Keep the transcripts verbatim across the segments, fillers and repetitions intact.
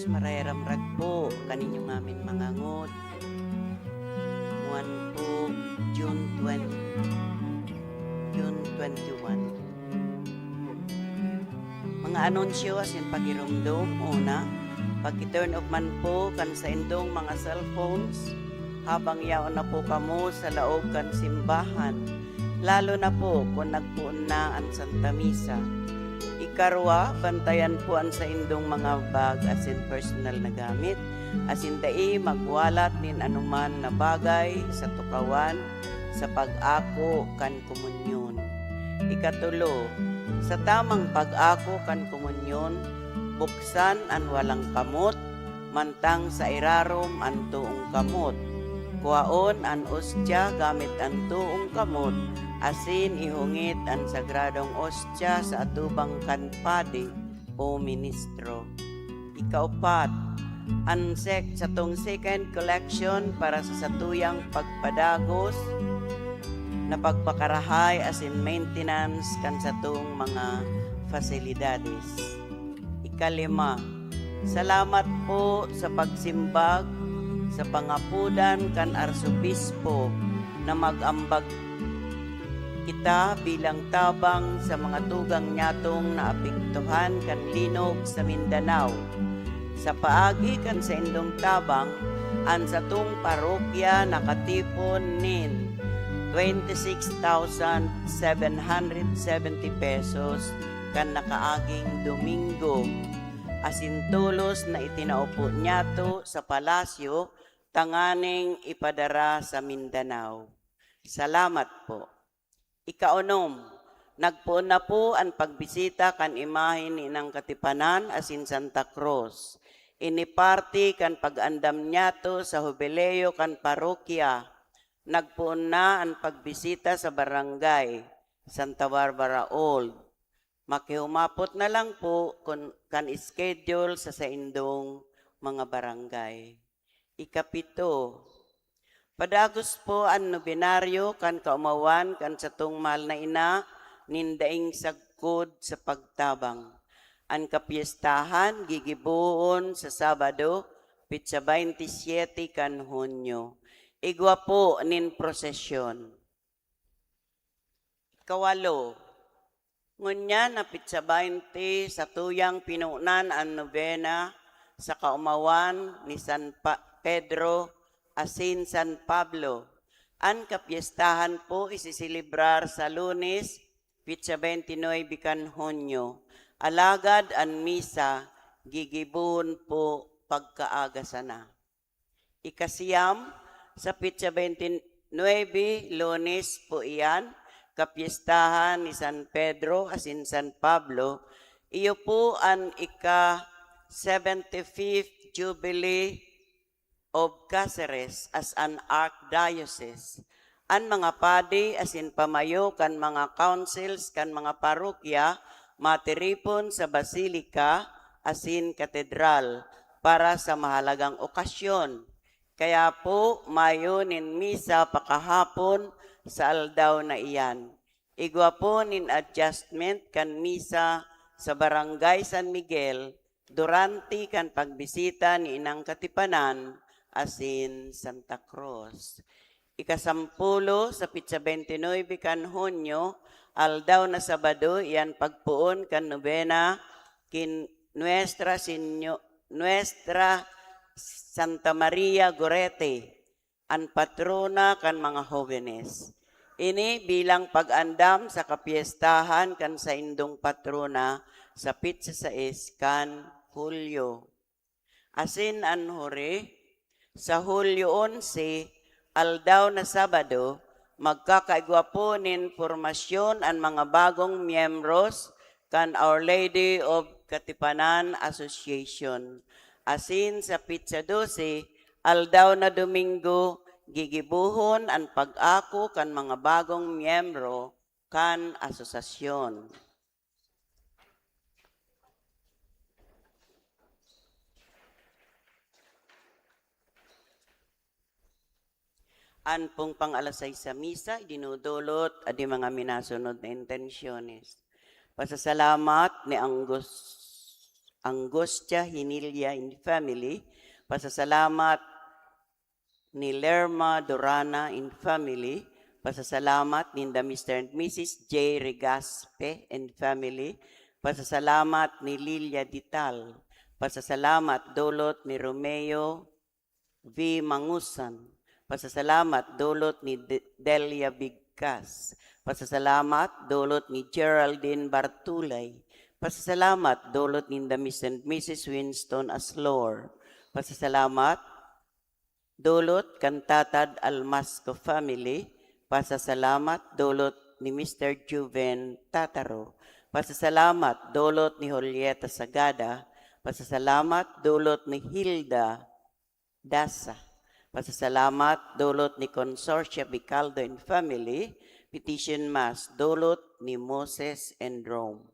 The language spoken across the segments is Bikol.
Marayaramrag po kaninyo ngamin mga ngot. Buwan po, June twenty, June twenty-one. Mga anunsyo asin pagiromdom, una, pag-turn off man po kan saindong mga cellphones habang yaon na po kamo sa laog kan simbahan, lalo na po kun nagpoon na an Santa Misa. Ikarwa, bantayan po an saindong mga bag asin personal na gamit, asin dai magwalat nin anoman na bagay sa tukawan sa pag-ako kan komunyon. Ikatulo, sa tamang pag-ako kan komunyon, buksan an walang kamot, mantang sa irarom an toong kamot. Kuhaon an ostya gamit an toong kamot, asin ihungit an sagradong ostya sa atubang kan padi o ministro. Ikaupat, an sek-, satong second collection para sa satuyang pagpadagos na pagpakarahay asin maintenance kan satong mga fasilidades. Ikalima, salamat po sa pagsimbag sa pangapodan kan Arsobispo na mag-ambag kita bilang tabang sa mga tugang nyatong naapektuhan kan linog sa Mindanao. Sa paagi kan saindong tabang, an satong parokya nakatipon nin twenty-six thousand seven hundred seventy pesos kan nakaaging Domingo, asin tolos na itinao po niyato sa palasyo tanganing ipadara sa Mindanao. Salamat po. Ikaunom, nagpoon na po an pagbisita kan imahe ni Inang Katipanan asin Santa Cruz. Ini parte kan pag-andam niyato sa Hubileo kan parokya. Nagpoon na an pagbisita sa barangay, Santa Barbara Old. Makihumapot na lang po kun, kan schedule sa saindong mga barangay. Ikapito, padagos po an nobenaryo kan kaomawan kan satong mahal na ina nin daing sagkod sa pagtabang. An kapyestahan gigibohon sa Sabado, petsa baynte siyete kan Hunyo. Igwa po nin prosesyon. Ikawalo, ngunyan na petsa baynte, satuyang pinunan an nobena sa kaomawan ni San Pa-, Pedro asin San Pablo. An kapyestahan po isiselebrar sa Lunes, petsa baynte nuebe kan Hunyo. Alagad an misa gigibohon po pagkaaga sana. Ikasiyam, sa petsa baynte nuebe, Lunes po iyan, kapyestahan ni San Pedro asin San Pablo. Iyo po an ika-seventy-fifth Jubilee of Caceres as an Archdiocese. An mga padi asin pamayo kan mga councils kan mga parokya matiripon sa basilika asin katedral para sa mahalagang okasyon. Kaya po, mayo nin misa pakahapon sa aldaw na iyan. Igwa po nin adjustment kan misa sa Barangay San Miguel durante kan pagbisita ni Inang Katipanan asin Santa Cruz. Ikasampulo, sa petsa baynte nuebe kan Hunyo, aldaw na Sabado, iyan pagpoon kan nobena kin Nuestra Senyo-, Nuestra Santa Maria Gorete, an patrona kan mga hobenes. Ini bilang pag-andam sa kapyestahan kan saindong patrona sa petsa sais kan Hulyo. Asin an huri, sa Hulyo onse, aldaw na Sabado, magkakaigwa po nin pormasyon an mga bagong miyembros kan Our Lady of Katipanan Association. Asin sa petsa dose, aldaw na Domingo, gigibohon an pag-ako kan mga bagong miyembro kan asosasyon. An pong pang-alas sais sa misa, idinudulot, adi mga minasunod na intensyones. Pasasalamat ni Angus Angustia Hinilla and family. Pasasalamat ni Lerma Durana and family. Pasasalamat ninda Mister and Missus J Regaspe and family. Pasasalamat ni Lilia Dital. Pasasalamat dulot ni Romeo V Mangusan. Pasasalamat dulot ni De-, Delia Bigkas. Pasasalamat dulot ni Geraldine Bartulay. Pasasalamat dulot ninda Mister and Missus Winston Aslor. Pasasalamat dulot kan Tatad Almasco family. Pasasalamat dulot ni Mister Juven Tataro. Pasasalamat dulot ni Julieta Sagada. Pasasalamat dulot ni Hilda Dasa. Pasasalamat dulot ni Consortia Bicaldo and family. Petition Mass dulot ni Moses and Rome.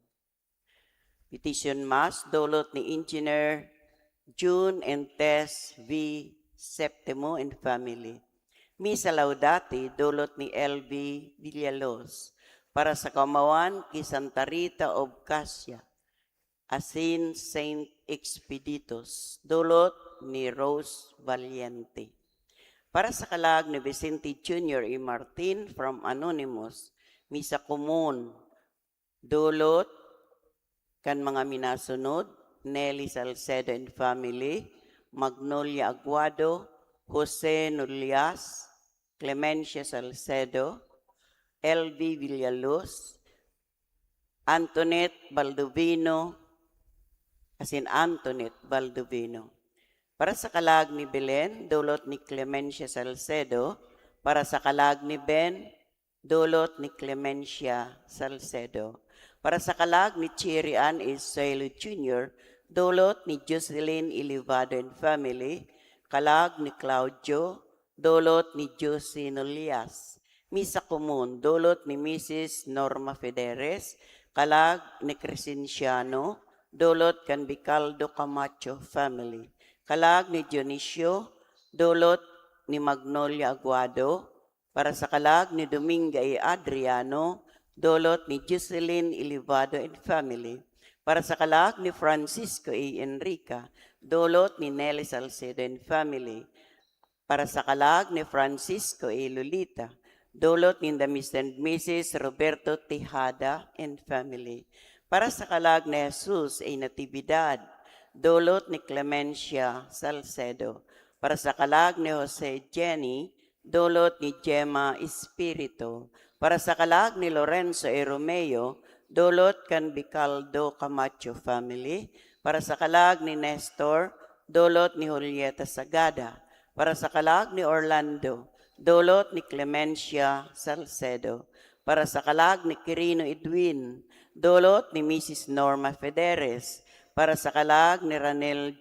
Petition Mass dulot ni Engineer June and Tess V Septimo and family. Misa Laudate dulot ni L V Villalos para sa kamawan ki Santa Rita of Cassia asin Saint Expeditus, dulot ni Rose Valiente. Para sa kalag ni Vicente Junior E Martin from Anonymous, Misa Komon, dulot kan mga minasunod, Nelly Salcedo and family, Magnolia Aguado, Jose Nolias, Clemencia Salcedo, L V Villaluz, Antoinette Baldovino, asin Antoinette Baldovino. Para sa kalag ni Belen, dulot ni Clemencia Salcedo. Para sa kalag ni Ben, dulot ni Clemencia Salcedo. Para sa kalag ni Cherry Ann Isoelo Junior, dulot ni Jocelyn Ilivado and family. Kalag ni Claudio, dulot ni Josie Nolias. Misa Komon, dulot ni Missus Norma Federes. Kalag ni Crescenciano, dulot kan Bicaldo Camacho family. Kalag ni Dionisio, dulot ni Magnolia Aguado. Para sa kalag ni Dominga E Adriano, dulot ni Jocelyn Ilivado and family. Para sa kalag ni Francisco A Enrica, dulot ni Nelly Salcedo and family. Para sa kalag ni Francisco A Lolita, dulot ninda Mister and Missus Roberto Tejada and family. Para sa kalag ni Jesus A Natividad, dulot ni Clemencia Salcedo. Para sa kalag ni Jose Jenny, dulot ni Gemma Espiritu. Para sa kalag ni Lorenzo A Romeo, dulot kan Bicaldo Camacho family. Para sa kalag ni Nestor, dulot ni Julieta Sagada. Para sa kalag ni Orlando, dulot ni Clemencia Salcedo. Para sa kalag ni Quirino Edwin, dulot ni Missus Norma Federes. Para sa kalag ni Ranel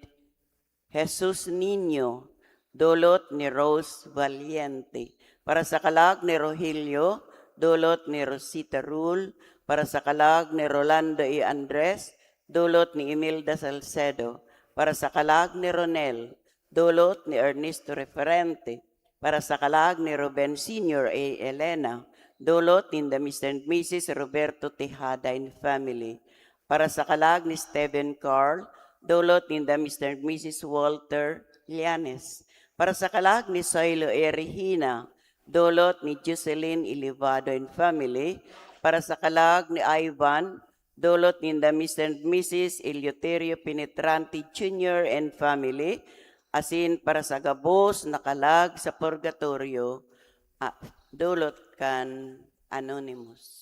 Jesus Niño, dulot ni Rose Valiente. Para sa kalag ni Rogelio, dulot ni Rosita Rul. Para sa kalag ni Rolando E Andres, dulot ni Imelda Salcedo. Para sa kalag ni Ronel, dulot ni Ernesto Referente. Para sa kalag ni Ruben Senior A Elena, dulot ninda Mister and Missus Roberto Tejada and family. Para sa kalag ni Steven Carl, dulot ninda Mister and Missus Walter Llanes. Para sa kalag ni Soilo A Regina, dulot ni Jocelyn Ilivado and family. Para sa kalag ni Ivan, dulot ninda Mister and Missus Eleuterio Penetrante Junior and family, asin para sa gabos na kalag sa purgatorio, ah, dulot kan Anonymous.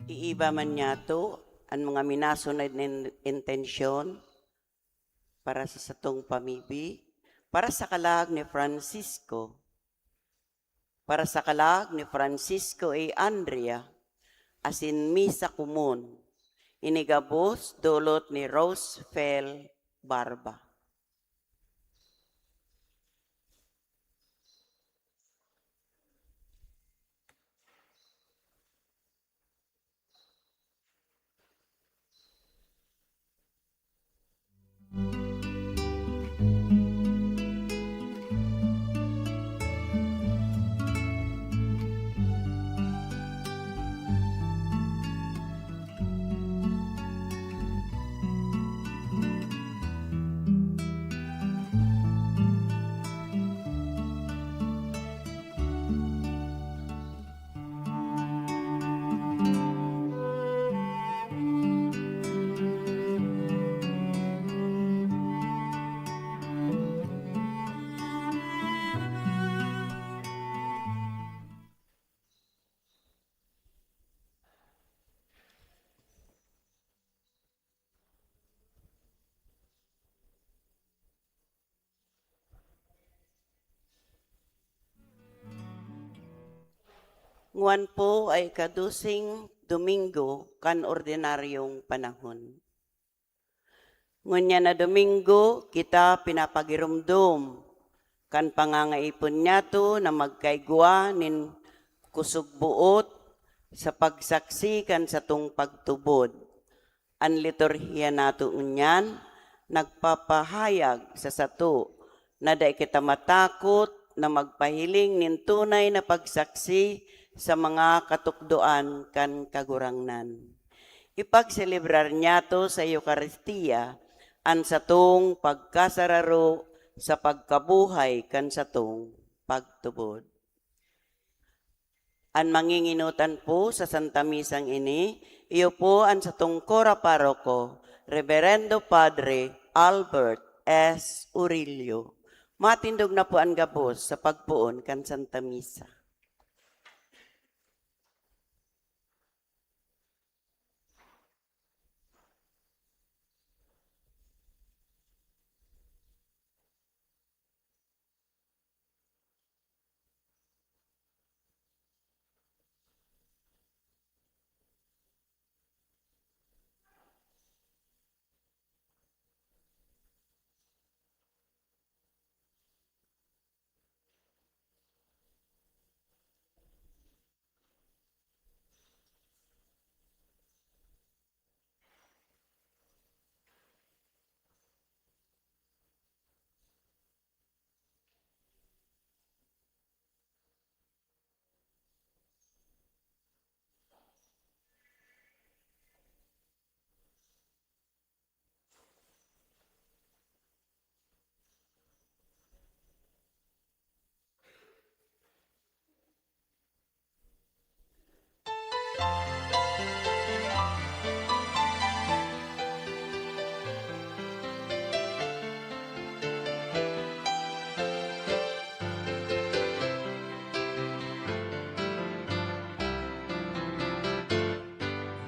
Iiba man niyato an mga minasunod nin intensyon para sa satong pamibi, para sa kalag ni Francisco, para sa kalag ni Francisco A. Andrea, asin misa komon, ini gabos dolot ni Rosefel Barba. Ngwan po ay ikadoseng Domingo kan ordinaryong panahon. Ngunyan na Domingo, kita pinapagiromdom kan pangangaipon niyato na magkaigwa nin kusog boot sa pagsaksi kan satong pagtubod. An liturhiya nato ngunyan nagpapahayag sa sato na dai kita matakot na magpahiling nin tunay na pagsaksi sa mga katukdoan kan Kagurangnan. Ipagselebrar niyato sa Eukaristia an satong pagkasararo sa pagkabuhay kan satong pagtubod. An mangingenotan po sa Santa Misang ini, iyo po an satong Cura Paroko, Reverendo Padre Albert S. Urillo. Matindog na po an gabos sa pagpoon kan Santa Misa.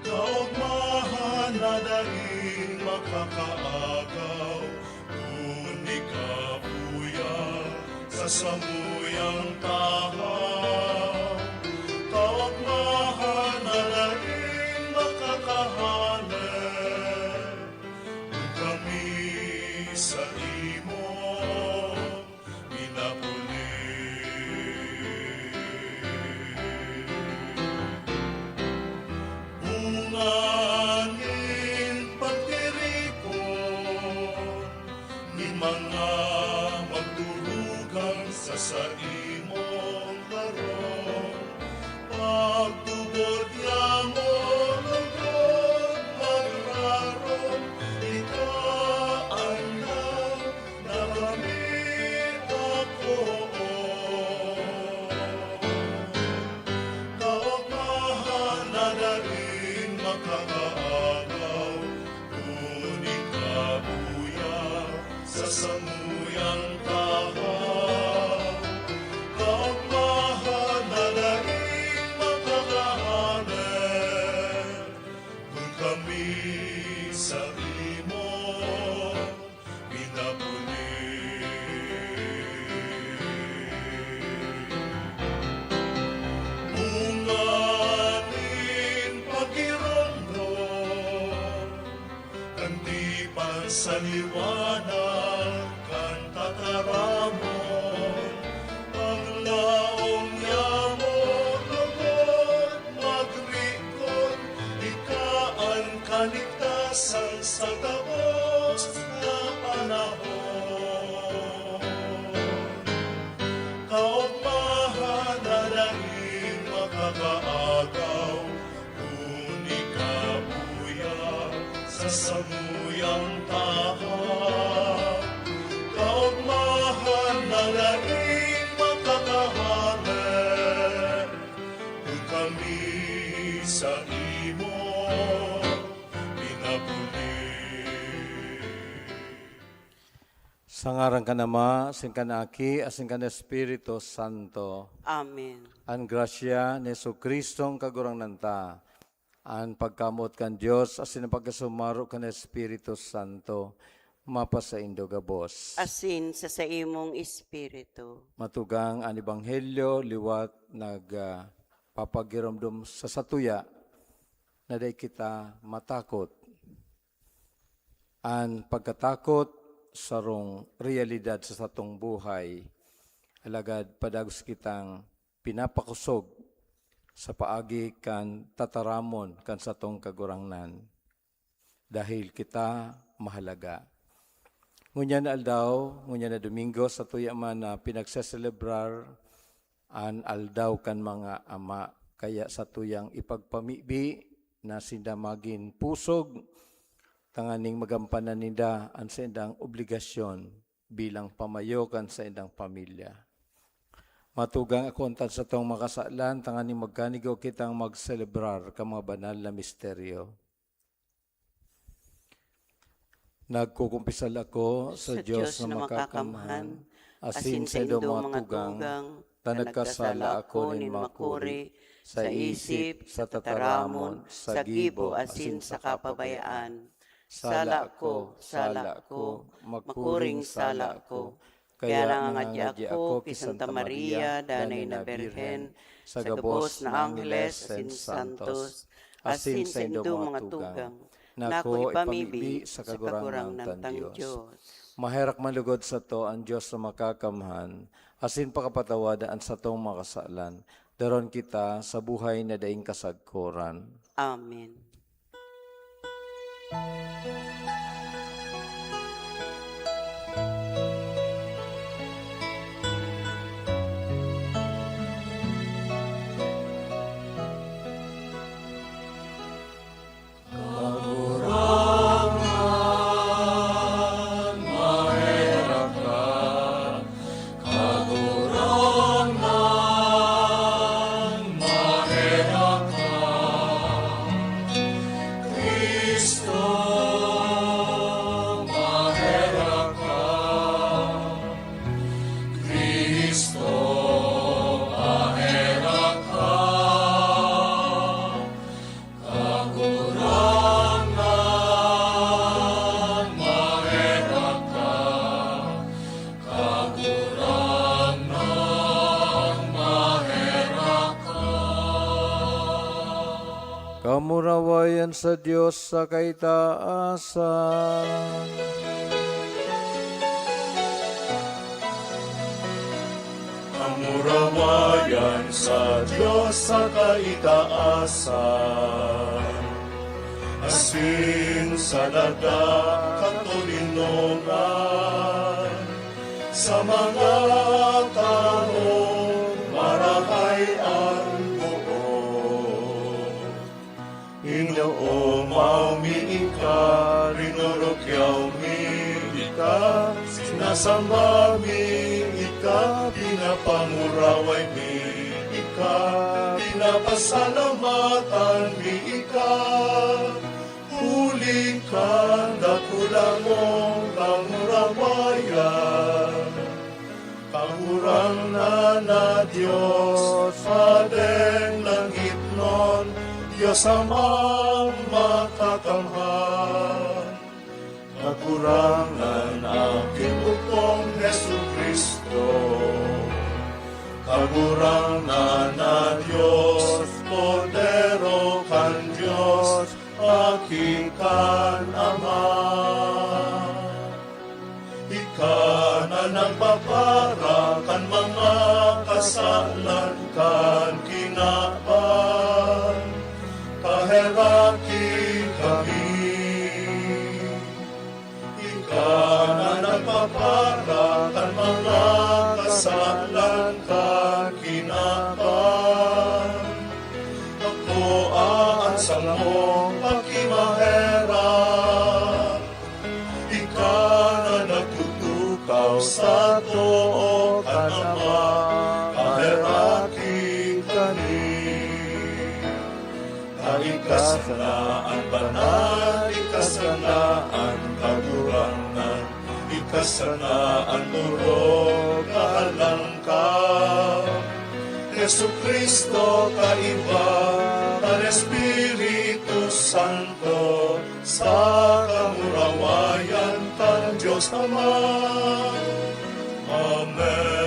Kaogmahan na daing makakaagaw, kun ikabuya sa samuyang tahaw. Kaogmahan na daing makakahale, kun kami sa imo minapuli. Bunga nin pagtiripon nin mga magturugang sa saimong Sa liwanag kan tataramon, ang laong yamo lugod magrikon, ika an kaligtasan sa gabos na panahon. Kaogmahan na daing makakaagaw, kun ikabuya sa samuyang tahaw. Kaogmahan na daing makakahale, kun kami sa imo pinapuli. Sa ngaran kan Ama, asin kan Aki, asin kan Espiritu Santo. Amen. An grasya ni Jesu-Cristong Kagurangnan ta, an pagkamoot kan Dios, asin an pagkasumaro kan Espiritu Santo, mapasaindo gabos. Asin sa saimong espiritu. Matugang an Ebanghelyo liwat nag, ah, papagiromdom sa satuya na dai kita matakot. An pagkatakot sarong reyalidad sa satong buhay, alagad padagos kitang pinapakosog sa paagi kan tataramon kan satong Kagurangnan, dahil kita mahalaga. Ngunyan na aldaw, ngunyan na Domingo, satuya man na pinagseselebrar an Aldaw kan mga Ama, kaya satuyang ipagpamibi na sinda magin pusog, tanganing magampanan ninda an saindang obligasyon bilang pamayo kan saindang pamilya. Matugang ako unta satong makasalan, tanganing magkanigo kitang magselebrar kan mga banal na misteryo. Nagkukumpisal ako sa Sa Dios Dios na na makakamhan, makakamhan, asin asin sa saindo saindo mga mga tugang, tugang, ta na nagkasala nagkasala ako ako nin nin makuri makuri sa sa isip, isip, sa sa tataramon, tataramon, sa sa gibo, gibo, asin asin sa sa kapabayaan. kapabayaan. Sala Sala ko, ko, sala sala ko, ko, makuring makuring sala sala ko. ko. Kaya Kaya nangangadi nangangadi ako ako ki ki Santa Santa Maria, Maria, Danay Danay na na Birhen, Birhen, sa sa gabos gabos na na angheles angheles asin asin santos, santos, asin asin saindo saindo mga mga tugang, tugang, na na ako ako ipamibi ipamibi sa sa Kagurangnan Kagurangnan tang tang Dios. Dios. Maherak man lugod sato an Dios na makakamhan, asin pakapatawada an satong mga kasalan, daron kita sa buhay na daing kasagkoran. Amen. Kagurangnan, maherak ka. Kagurangnan, maherak ka. Cristo, maherak ka. Cristo, maherak ka. Kagurangnan, maherak ka. Kagurangnan, maherak ka. Kamurawayan sa Dios sa kaitaasan. Kamurawayan sa Dios sa kaitaasan, asin sa daga katoninongan, sa mga tawo marahay an boot. Inoomaw mi ika, rinurukyaw mi ika, sinasamba mi ika, pinapanguraway mi ika, pinapasalamatan mi ika, huli kan dakula mong kamurawayan. Kagurangnan na Dios, Padeng langitnon, Dios Amang makakamhan. Kagurangnan, Aki mo pong Jesu-Cristo. Kagurangnan na Dios, Kordero kan Dios, Aki kan Ama. kasalan kan kinaban, kaheraki kami. Ika na nagpapara kan mga kasalan kan kinaban. Ako an samong pakimaherak. Ika na nagtutukaw sa too kan Ama, kaheraki kami. Na ika sana an banal, ika sana an kagurangnan, ika sana an orog na halangkaw. Jesu-Cristo, kaiba kan Espiritu Santo, sa kamurawayan kan Dios Ama. Amen.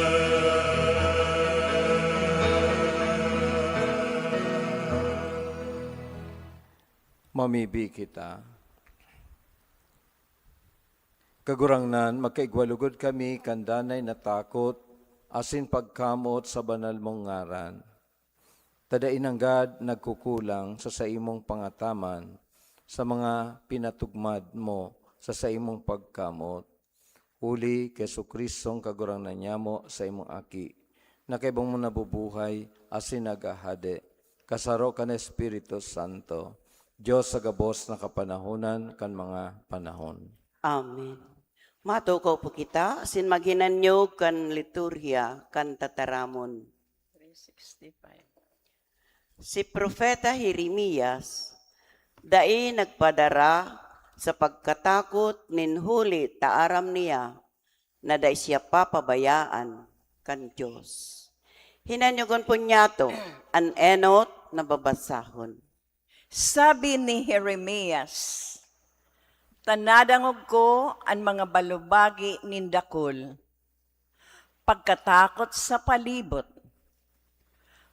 Mamibi kita. Kagurangnan, magkaigwa lugod kami kan danay na takot asin pagkamoot sa banal mong ngaran. Ta dai nanggad nagkukulang sa saimong pangataman sa mga pinatugmad mo sa saimong pagkamoot. Huli ki Jesu-Cristong Kagurangnan nyamo, saimong Aki, na kaibong mo nabubuhay asin naghahade, kasaro kan Espiritu Santo, Dios sa gabos na kapanahonan kan mga panahon. Amen. Matukaw po kita, asin maghinanyog kan liturhiya kan tataramon. Three sixty-five. Si Propeta Jeremias dai nagpadara sa pagkatakot nin huli ta aram niya na dai siya papabayaan kan Dios. Hinanyogon po niyato an enot na babasahon. Sabi ni Jeremias, "Ta nadangog ko an mga balubagi nin dakul, pagkatakot sa palibot.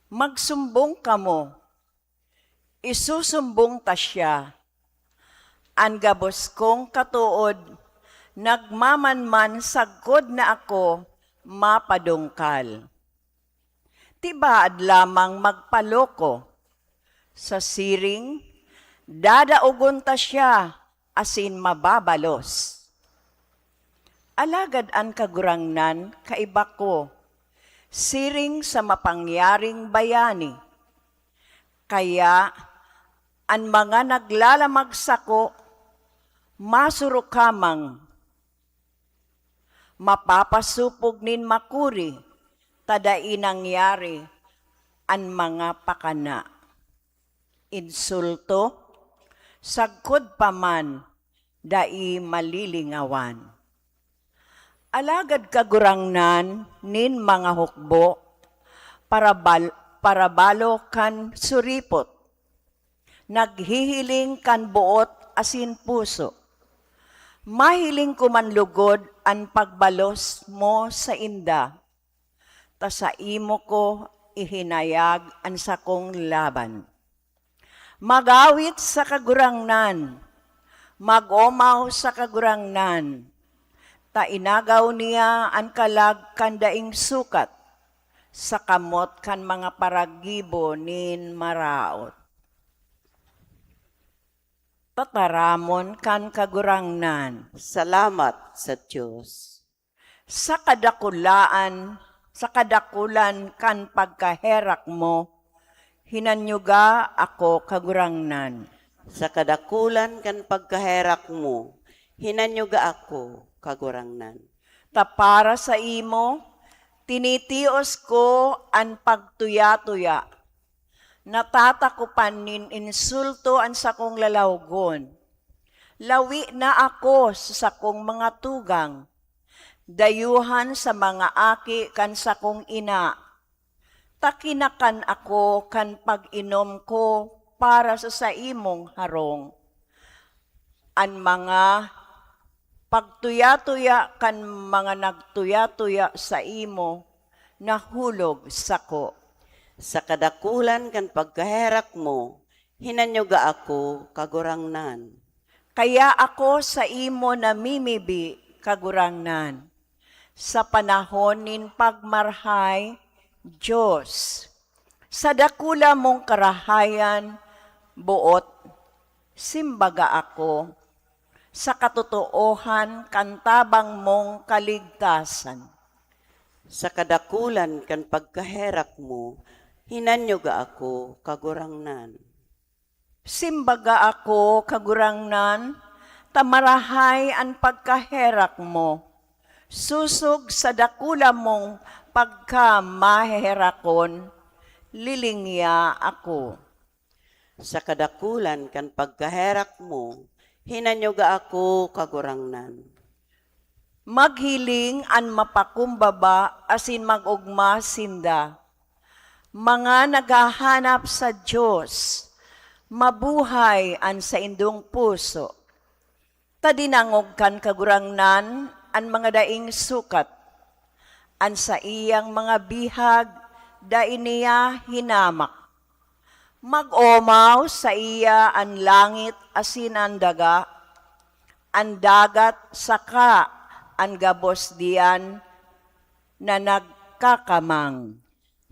Magsumbong kamo, isusumbong ta siya. An gabos kong katood nagmamanman sagkod na ako mapadungkal. Tibaad lamang magpaloko. Sa siring, dadaogon ta siya asin mababalos. Alagad an Kagurangnan kaiba ko, siring sa mapangyaring bayani. Kaya an mga naglalamag sako masurukamang, mapapasopog nin makuri ta dai nangyari an mga pakana. Insulto, sagkod pa man, dai malilingawan. Alagad Kagurangnan nin mga hukbo, parabal-, parabalo kan suripot, naghihiling kan boot asin puso. Mahiling ko man logod an pagbalos mo sainda, ta saimo ko ihinayag an sakong laban. Mag-awit sa Kagurangnan, mag-omaw sa Kagurangnan, ta inagaw niya an kalag kan daing sukat, sa kamot kan mga paragibo nin maraot." Tataramon kan Kagurangnan. Salamat sa Dios. Sa kadakulaan, sa kadakulan kan pagkaherak mo, hinanyuga ako, Kagurangnan. Sa kadakulan kan pagkaherak mo, hinanyuga ako, Kagurangnan. Ta para saimo, tinitios ko an pagtuya-tuya. Natatakopan nin insulto an sakong lalawgon. Lawi na ako sa sakong mga tugang, dayuhan sa mga aki kan sakong ina. Ta kinakan ako kan pag-inom ko para sa saimong harong. An mga pagtuya-tuya kan mga nagtuya-tuya saimo nahulog sako. Sa kadakulan kan pagkaherak mo, hinanyuga ako, Kagurangnan. Kaya ako saimo namimibi, Kagurangnan. Sa panahon nin pagmarhay, Diyos, sa dakula mong karahayan, boot, simbaga ako, sa katotoohan kan tabang mong kaligtasan. Sa kadakulan kan pagkaherak mo, hinanyoga ako, Kagurangnan. Simbaga ako, Kagurangnan, ta marahay an pagkaherak mo. Sosog sa dakula mong pagkamaheherakon, lilingya ako. Sa kadakulan kan pagkaherak mo, hinanyoga ako, Kagurangnan. Maghiling an mapakumbaba asin mag-ogma sinda. Mga naghahanap sa Dios, mabuhay an saindong puso. Ta dinangog kan Kagurangnan an mga daing sukat. An saiyang mga bihag dai niya hinamak. Mag-omaw saiya an langit asin an daga, an dagat saka an gabos diyan na nagkakamang.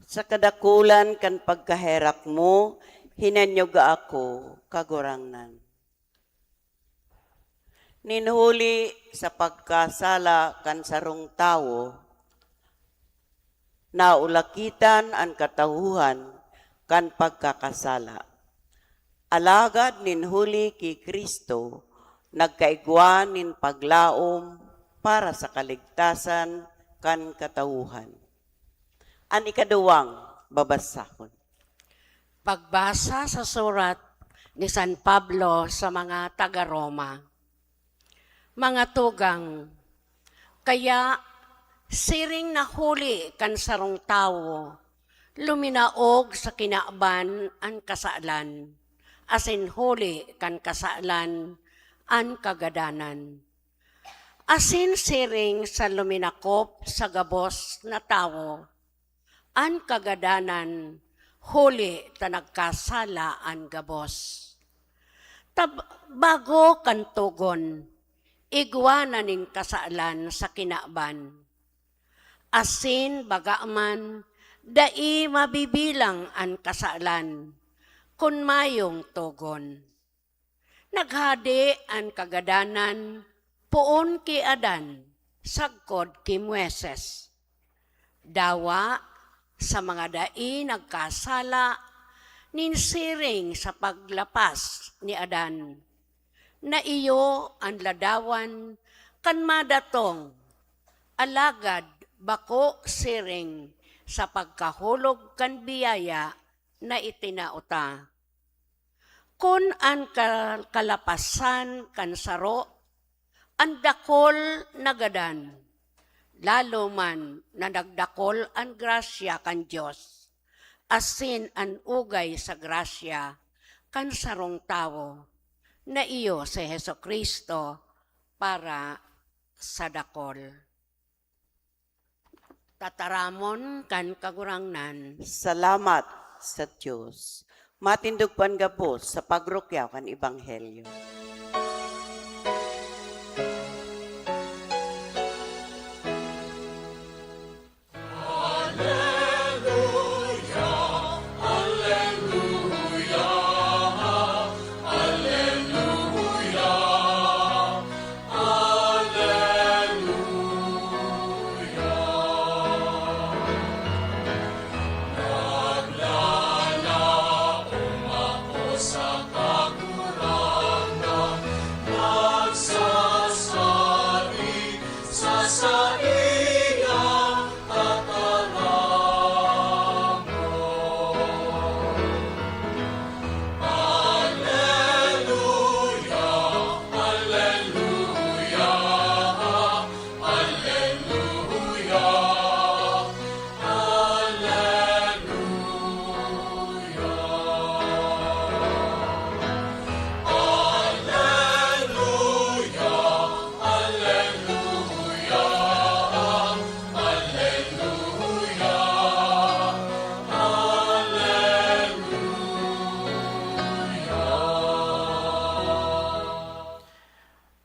Sa kadakulan kan pagkaherak mo, hinanyoga ako, Kagurangnan. Nin huli sa pagkasala kan sarong tawo, naulakitan an katauhan kan pagkakasala. Alagad nin huli ki Cristo, nagkaigwa nin paglaom para sa kaligtasan kan katauhan. An ikaduwang babasahon. Pagbasa sa surat ni San Pablo sa mga taga Roma. Mga tugang, kaya siring na huli kan sarong tawo, luminaog sa kinaban an kasalan, asin huli kan kasalan an kagadanan. Asin siring sa luminakop sa gabos na tawo, an kagadanan, huli ta nagkasala an gabos. Tab-, bago kan togon, igwa na nin kasalan sa kinaban. Asin baga man, dai mabibilang an kasalan, kun mayong togon. Naghade an kagadanan poon ki Adan sagkod ki Moises. Dawa sa mga dai nagkasala nin siring sa paglapas ni Adan, na iyo an ladawan kan madatong, alagad bako siring sa pagkahulog kan biyaya na itinao ta. Kun an ka-, kalapasan kan saro, an dakol nagadan, lalo man na nagdakol an grasya kan Dios, asin an ugay sa grasya kan sarong tawo, na iyo si Jesu-Cristo, para sa dakol. Tataramon kan Kagurangnan. Salamat sa Dios. Matindog po an gabos sa pagrukyaw kan Ebanghelyo.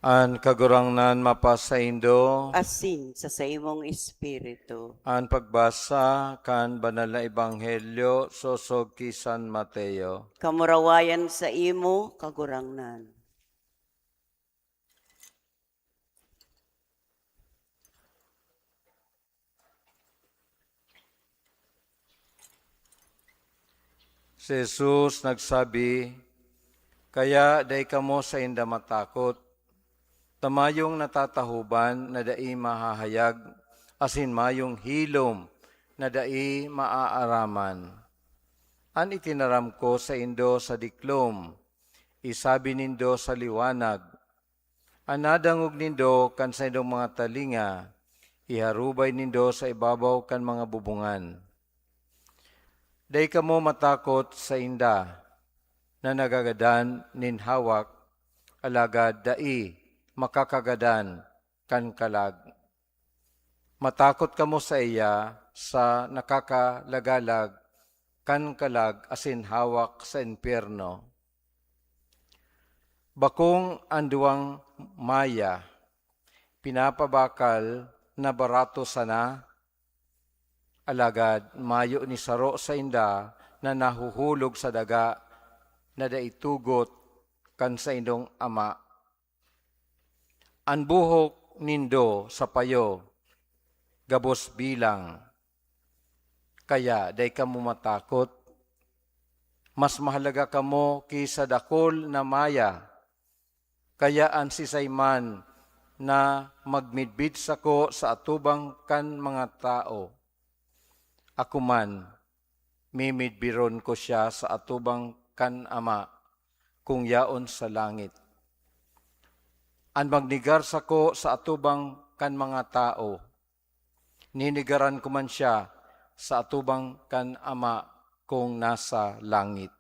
An Kagurangnan mapasaindo. Asin sa saimong espiritu. An pagbasa kan Banal na Ebanghelyo sosog ki San Mateo. Kamurawayan sa imo, Kagurangnan. Si Jesus nagsabi, "Kaya dai kamo sainda matakot, ta mayong natatahoban na dai mahahayag, asin mayong hilom na dai maaaraman. An itinaram ko saindo sa diklom, isabi nindo sa liwanag. An nadangog nindo kan saindong mga talinga, iharubay nindo sa ibabaw kan mga bubungan. Dai kamo matakot sainda na nagagadan nin hawak, alagad dai makakagadan kan kalag. Matakot kamo saiya sa nakakalagalag kan kalag asin hawak sa impyerno. Bakong an duwang maya pinapabakal na barato sana, alagad mayo ni saro sainda na nahuhulog sa daga na dai tugot kan saindong ama. An buhok nindo sa payo gabos bilang, kaya dai kamo matakot. Mas mahalaga kamo ki sa dakul na maya. Kaya an sisay man na magmidbid sako sa atubang kan mga tawo, ako man, mimidbiron ko siya sa atubang kan Ama kong yaon sa langit. An magnegar sako sa atubang kan mga tawo, ninigaran ko man siya sa atubang kan Ama kong nasa langit."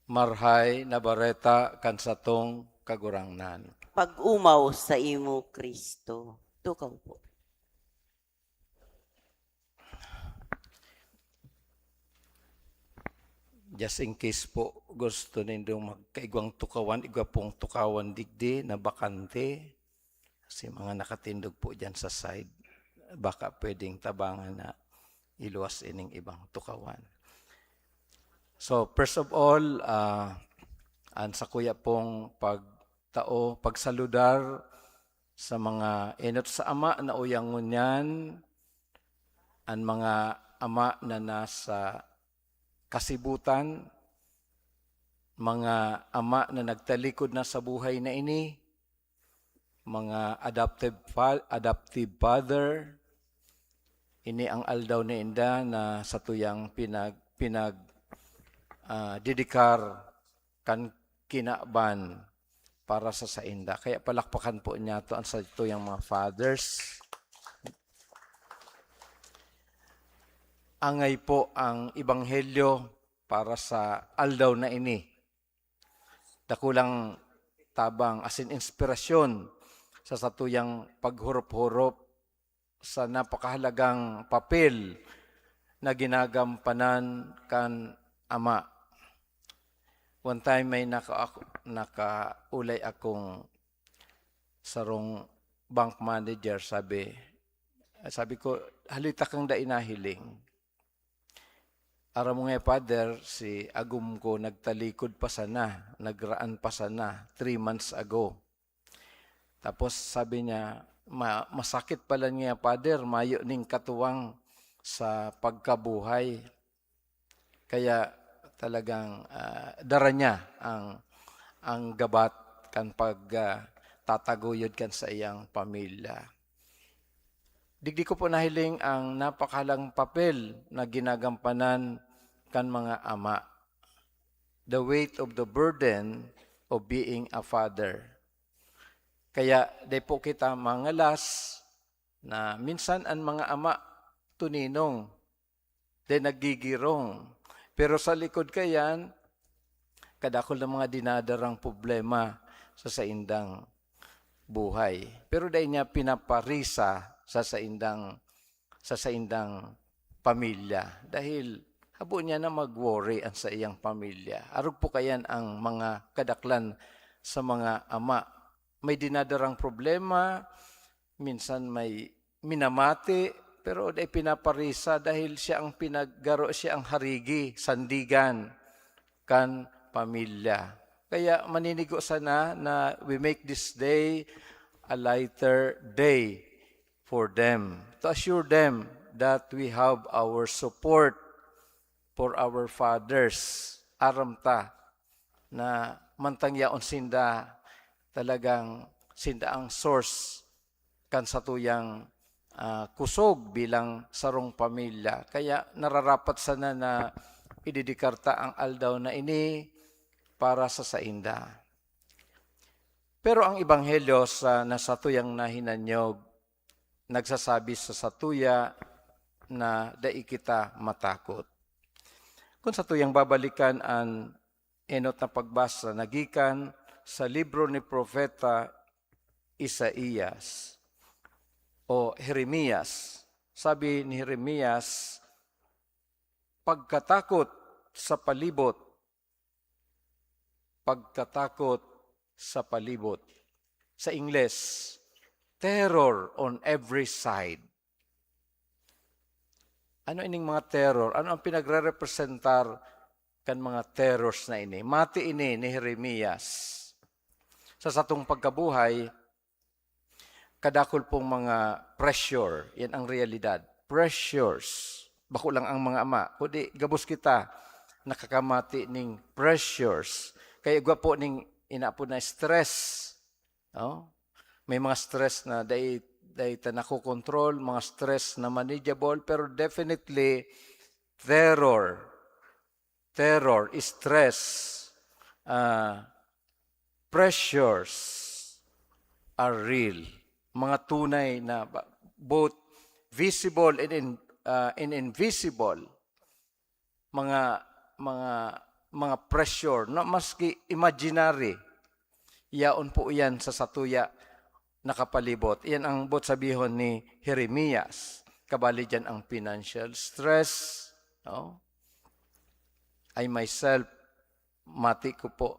Marhay na Bareta kan satong Kagurangnan. Pag-umaw sa imo, Kristo. Tukaw po. Just in case po, gusto nindong magkaigwang tukawan, igwa pong tukawan digdi na bakante. Kasi mga nakatindog po dyan sa side, baka pwedeng tabangan na iluwas ining ibang tukawan. So, first of all, ah, an sakuya pong pagtao, pagsaludar sa mga enot sa ama na uyangon niyan, an mga ama na nasa kasibutan, mga ama na nagtalikod na sa buhay na ini, mga adoptive fa-, adoptive father, ini ang aldaw na inda na satuyang pinag-, pinag-, ah, dedikar kan kinaban para sa sainda. Kaya palakpakan po niyato an satuyang mga fathers. Angay po ang ebanghelyo para sa aldaw na ini. Dakulang tabang asin inspirasyon sa satuyang paghurop-hurop sa napakahalagang papel na ginagampanan kan ama. One time may naka-, nakaulay akong sarong bank manager, sabi, sabi ko, "Hali takang dai nahiling." Aram mo nga, Father, si agom ko nagtalikod pa sana, nagraan pa sana, three months ago. Tapos sabi niya, "Ma-, masakit pala niya, Father, mayo ning katuwang sa pagkabuhay." Kaya talagang, ah, dara niya ang, ang gabat kan pag, ah, tataguyod kan saiyang pamilya. Digdi ko po nahiling ang napakahalang papel na ginagampanan kan mga ama. The weight of the burden of being a father. Kaya di po kita mangalas na minsan an mga ama tuninong, di nagigirong. Pero sa likod kayan, kadakol na mga dinadarang problema sa saindang buhay. Pero dai niya pinaparisa sa saindang, sa saindang pamilya. Dahil Habo niya na mag-worry an saiyang pamilya. Arog po kayan ang mga kadaklan sa mga ama. May dinadarang problema, minsan may minamati, pero dai pinaparisa dahil siya ang pinaggaro, siya ang harigi, sandigan kan pamilya. Kaya maninigo sana na we make this day a lighter day for them, to assure them that we have our support for our fathers. Aram ta na mantang yaon sinda, talagang sinda ang source kan satuyang, ah, kusog bilang sarong pamilya. Kaya nararapat sana na idedikar ta ang aldaw na ini para sa sainda. Pero ang ebanghelyo sa, na satuyang nahinanyog, nagsasabi sa satuya na dai kita matakot. Kun satuyang babalikan an enot na pagbasa na gikan sa libro ni Propeta Isaias o Jeremias, sabi ni Jeremias, "Pagkatakot sa palibot, pagkatakot sa palibot." Sa Ingles, "Terror on every side." Ano ining mga terror? Ano ang pinagre-representar kan mga terrors na ini? Mati ini ni Jeremias. Sa satong pagkabuhay, kadakul pong mga pressure. Yan ang realidad. Pressures. Bako lang ang mga ama, kundi gabos kita nakakamati ning pressures. Kaya igwa po ning inaapod na stress. No? May mga stress na dai, dai ta nakokontrol, mga stress na manageable, pero definitely, terror, terror, stress, ah, pressures are real. Mga tunay na ba-, both visible and in-, ah, and invisible. Mga, mga, mga pressure, no? Maski imaginary, yaon po yan sa satuya nakapalibot. Yan ang boot sabihon ni Jeremias. Kabali diyan ang financial stress, no? I myself, mati ko po,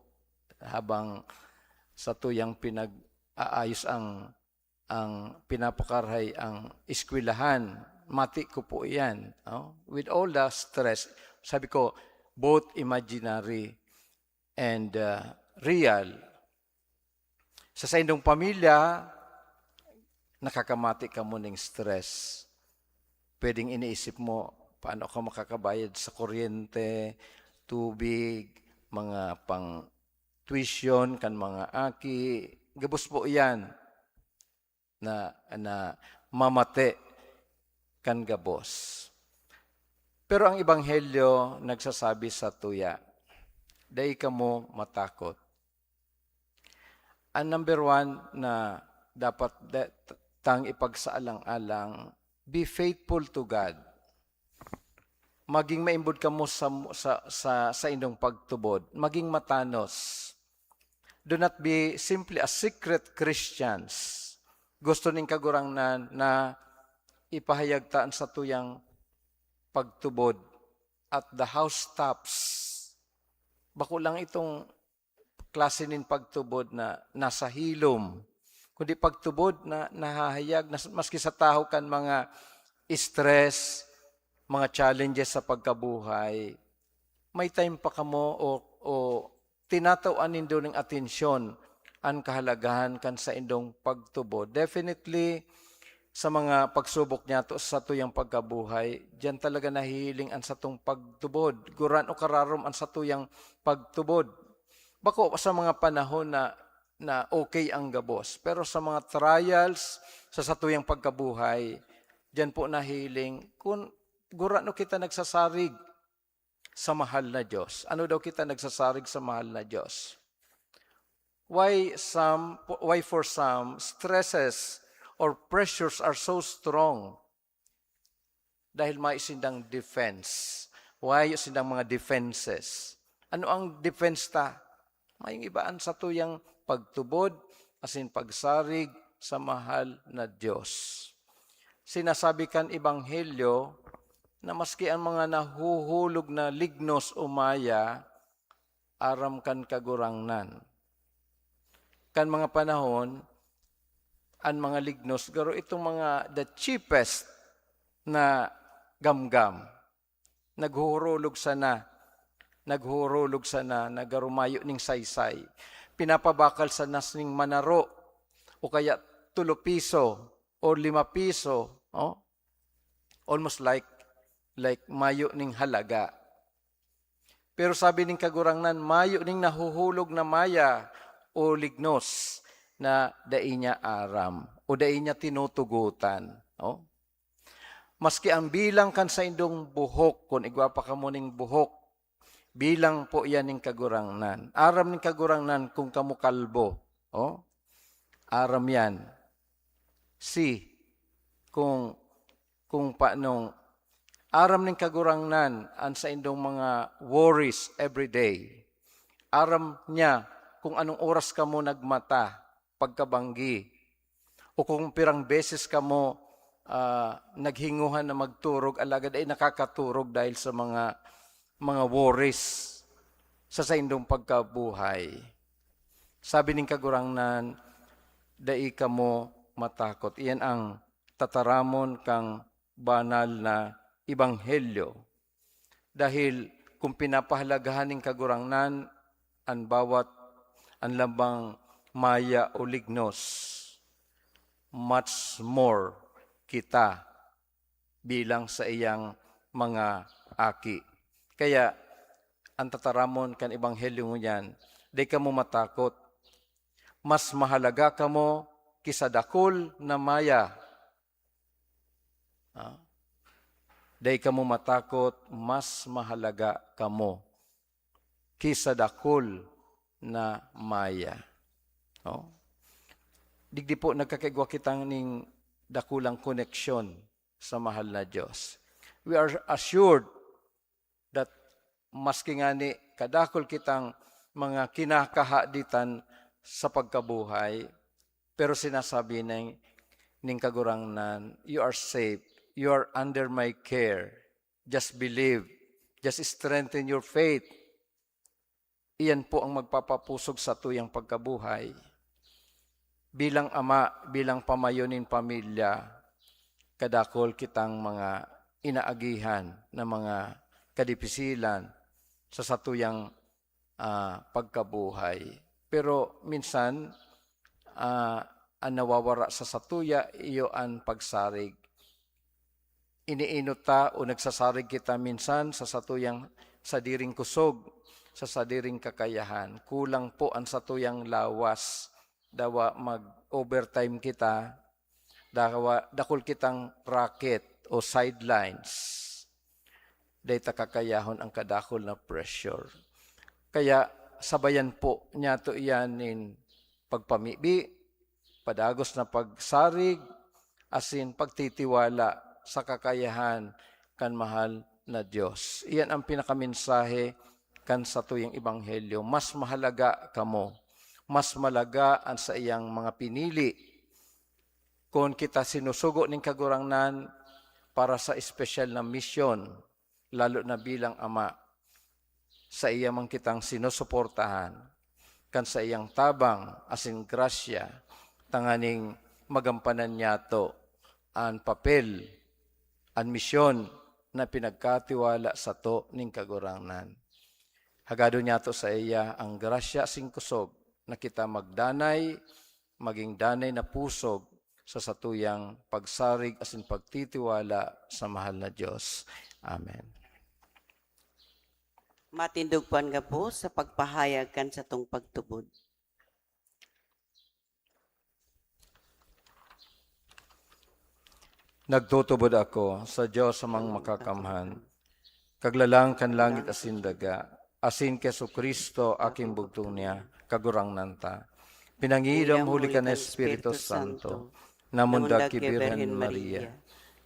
habang satuyang pinag-aayos ang, ang pinapakarahay ang eskwelahan, mati ko po iyan, no? With all the stress, sabi ko, both imaginary and, ah, real. Sa saindong pamilya, nakakamati kamo ning stress. Pwedeng iniisip mo, "Paano ako makakabayad sa kuryente, tubig, mga pang-tuition kan mga aki?" Gabos po iyan na, na mamate kan gabos. Pero ang ebanghelyo nagsasabi sa tuya, "Dai kamo matakot." Ang number one na dapat da-, tang ipagsaalang-alang, be faithful to God. Maging maimbod kamo sa, sa, sa, sa indong pagtubod. Maging matanos. Do not be simply a secret Christians. Gusto ning Kagurangnan na ipahayag ta an satuyang pagtubod at the housetops. Bako lang itong klase nin pagtubod na nasa hilom, kundi pagtubod na nahahayag na maski sa tahaw kan mga stress, mga challenges sa pagkabuhay, may time pa kamo o, o tinataw-an nindo ning atensyon an kahalagahan kan saindong pagtubod. Definitely, sa mga pagsubok niyato sa satuyang pagkabuhay, diyan talaga nahihiling an satong pagtubod. Guran o kararom an satuyang pagtubod. Bako sa mga panahon na, na okay ang gabos, pero sa mga trials sa satuyang pagkabuhay, diyan po nahiling kun gurano kita nagsasarig sa mahal na Diyos. Ano daw kita nagsasarig sa mahal na Diyos? Why some, why for some, stresses or pressures are so strong? Dahil may sindang defense. Why sindang mga defenses? Ano ang defense ta? Mayong iba an satuyang pagtubod asin pagsarig sa mahal na Diyos. Sinasabi kan Ebanghelyo na maski ang mga nahuhulog na lignos o maya, aram kan Kagurangnan. Kan mga panahon, an mga lignos, garo itong mga the cheapest na gamgam. Naghuhurulog sana, naghuhurulog sana na garo mayo ning saysay. Pinapabakal sana ning manaro o kaya tulo piso o lima piso, oh? Almost like, like mayo ning halaga. Pero sabi ning Kagurangnan, mayo ning nahuhulog na maya o lignos na dai niya aram o dai niya tinutugotan. Oh? Maski ang bilang kan saindong buhok, kun igwa pa kamo ning buhok, bilang po yan ning Kagurangnan. Aram ning Kagurangnan kung kamo kalbo. Oh? Aram yan. See, kung, kung paanong aram ning Kagurangnan an saindong mga worries every day. Aram niya kung anong oras kamo nagmata, pagkabanggi, o kung pirang beses kamo, ah, naghinguhan na magturog, alagad ay nakakaturog dahil sa mga, mga worries sa saindong pagkabuhay. Sabi ning Kagurangnan, "Dai kamo matakot." Iyan ang tataramon kang banal na ebanghelyo. Dahil kung pinapahalagahan ning Kagurangnan an bawat, an lambang maya o lignos, much more kita bilang sa iyang mga aki. Kaya, ang tataramon kan ebanghelyo ngunyan, "Dai kamo matakot. Mas mahalaga kamo ki sa dakul na maya." Ah, "Dai kamo matakot, mas mahalaga kamo ki sa dakul na maya." Oh? Digdi po nagkakaigwa kitang ning dakulang koneksyon sa mahal na Diyos. We are assured that maski ngani kadakul kitang mga kinakahaditan sa pagkabuhay, pero sinasabi ning, ning Kagurangnan, "You are safe. You are under my care. Just believe. Just strengthen your faith." Iyan po ang magpapapusog sa tuyang pagkabuhay. Bilang ama, bilang pamayo nin pamilya, kadakul kitang mga inaagihan na mga kadipisilan sa satuyang, ah, pagkabuhay. Pero minsan, ah, an nawawara sa satuya, iyo an pagsarig. Iniinot ta o nagsasarig kita minsan sa satuyang sadiring kusog, sa sadiring kakayahan. Kulang po an satuyang lawas. Dawa mag-overtime kita, dawa dakul kitang racket o sidelines. Dai ta kakayahon ang kadakul na pressure. Kaya sabayan po niyato iyan nin pagpamibi, padagos na pagsarig, asin pagtitiwala sa kakayahan kan mahal na Dios. Iyan ang pinakamensahe kan satuyang ebanghelyo. Mas mahalaga kamo. Mas mahalaga an saiyang mga pinili. Kun kita sinusugo nin Kagurangnan para sa espesyal na misyon, lalo na bilang ama, saiya man kitang sinusuportahan kan saiyang tabang asin grasya, tanganing magampanan niyato an papel, an misyon na pinagkatiwala sato nin Kagurangnan. Hagadon niyato saiya ang grasya asin kusog na kita magdanay, magin danay na pusog sa satuyang pagsarig asin pagtitiwala sa mahal na Dios. Amen. Matindog po an gabos sa pagpahayag kan satong pagtubod. Nagtutubod ako sa Dios Amang Makakamhan, Kaglalang kan langit asin daga, asin ki Jesu-Cristo, aking bugtong niya, Kagurangnan ta. Pinangidom huli kan Espiritu Santo, namundag ki Birhen Maria,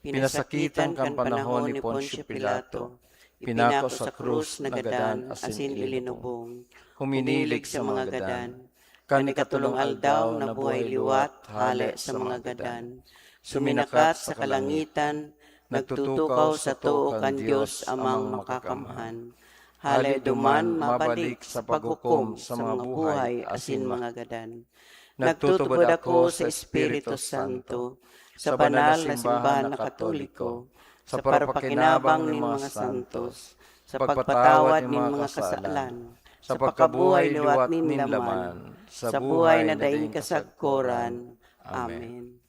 pinasakitan kan panahon ni Poncio Pilato, pinako sa krus, nagadan asin ilinubong. Huminilig sa mga gadan. Kan ikatolong aldaw, nabuhay liwat hale sa mga gadan. Suminakat sa kalangitan, Nagtutukaw sa too kan Dios Amang Makakamhan. Hale duman mabalik sa paghukom sa mga buhay asin mga gadan. Nagtutubod ako sa Espiritu Santo, sa banal na simbahan na Katoliko, sa parapakinabang nin mga santos, sa pagpatawad nin mga kasalan, sa pagkabuhay liwat nin laman, sa buhay na daing kasagkoran. Amen.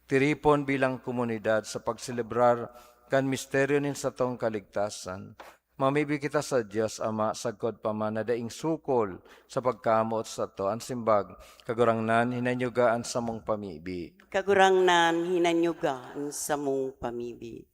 Tiripon bilang komunidad sa pagselebrar kan misteryo nin satong kaligtasan, mamibi kita sa Dios Ama sagkod pa man na daing sukol sa pagkamoot sato. An simbag, Kagurangnan, hinanyuga an samong pamibi. Kagurangnan, hinanyuga an samong pamibi.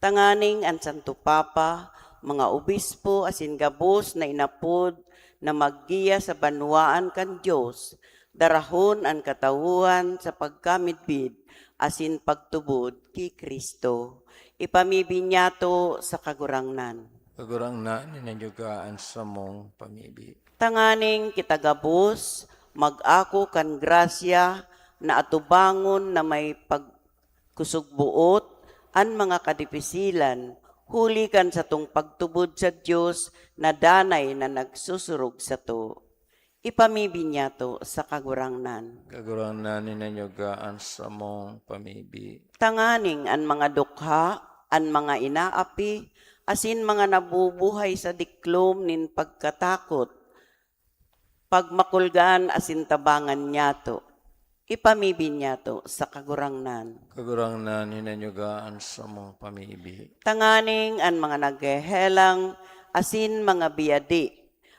Tanganing an Santo Papa, mga obispo, asin gabos na inapod na maggiya sa banwaan kan Dios, darahon an katawohan sa pagkamidbid asin pagtubod ki Cristo. Ipamibi niyato sa Kagurangnan. Kagurangnan, hinanyuga an samong pamibi. Tanganing kita gabos mag-ako kan grasya na atubangon na may pagkusog-boot an mga kadipisilan, huli kan satong pagtubod sa Dios na danay na nagsusurog sato. Ipamibi niyato sa Kagurangnan. Kagurangnan, hinanyuga an samong pamibi. Tanganing an mga dukha, an mga inaapi, asin mga nabubuhay sa diklom nin pagkatakot, pagmakulgaan asin tabangan niyato. Ipamibi niyato sa Kagurangnan. Kagurangnan, hinanyuga an samong pamibi. Tanganing an mga naghehelang asin mga biyadi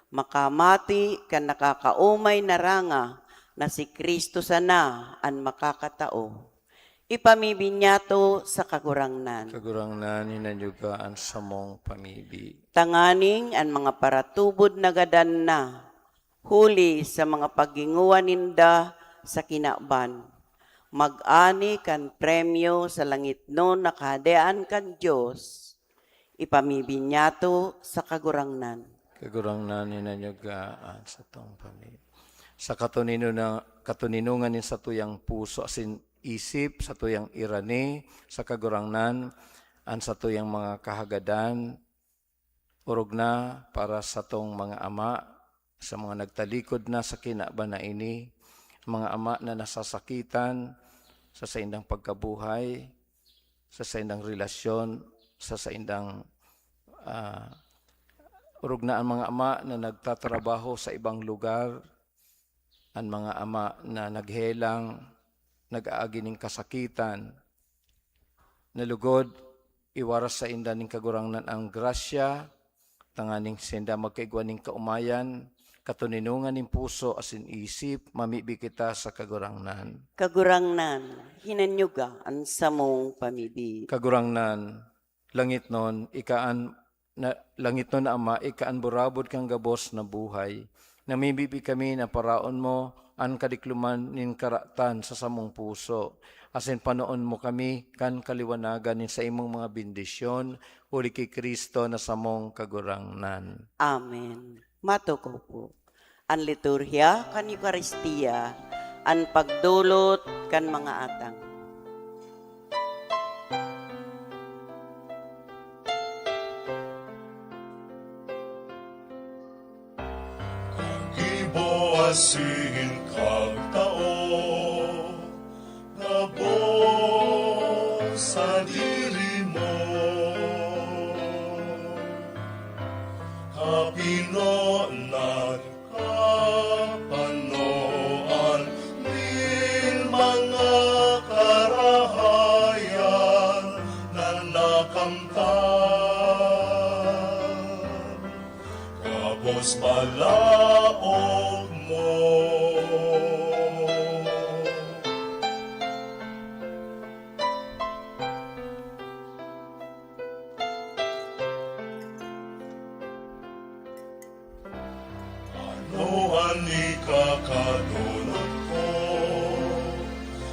makamati kan nakakaomay na ranga na si Cristo sana an makakatao. Ipamibi niyato sa Kagurangnan. Kagurangnan, hinanyuga an samong pamibi. Tanganing an mga paratubod na gadan na, huli sa mga paghingowa ninda sa kinaban, mag-ani kan premyo sa langitnon na Kahadean kan Dios. Ipamibi niyato sa Kagurangnan. Kagurangnan, hinanyuga an satong pamibi. Sa katunino na, katuninongan nin satuyang puso asin isip, satuyang irani sa Kagurangnan, an satuyang mga kahagadan, orog na para satong mga ama, sa mga nagtalikod na sa kinaban na ini, mga ama na nasasakitan sa saindang pagkabuhay, sa saindang relasyon, sa saindang, ah, orog na an mga ama na nagtatrabaho sa ibang lugar, an mga ama na naghelang, nag-aagi nin kasakitan. Na lugod, iwaras sainda nin Kagurangnan an grasya, tanganing sinda magkaigwa nin kaomayan, katuninongan nin puso asin isip, mamibi kita sa Kagurangnan. Kagurangnan, hinanyuga an samong pamibi. Kagurangnan, langitnon, ika an na, langitnon na Ama, ika an burabod kan gabos na buhay. Namimibi kami na paraon mo an kadikloman nin karatan sa samong puso, asin panoon mo kami kan kaliwanagan nin saimong mga bendisyon, huli ki Cristo na samong Kagurangnan. Amen. Matukaw po. An liturhiya kan Eukaristia, an pagdolot kan mga atang. Kagibo asin kagtao, gabos sadiri mo, kapinonan, kapanoan nin mga karahayan na nakamtan. Gabos balaog mo. Ano an ikakadolot ko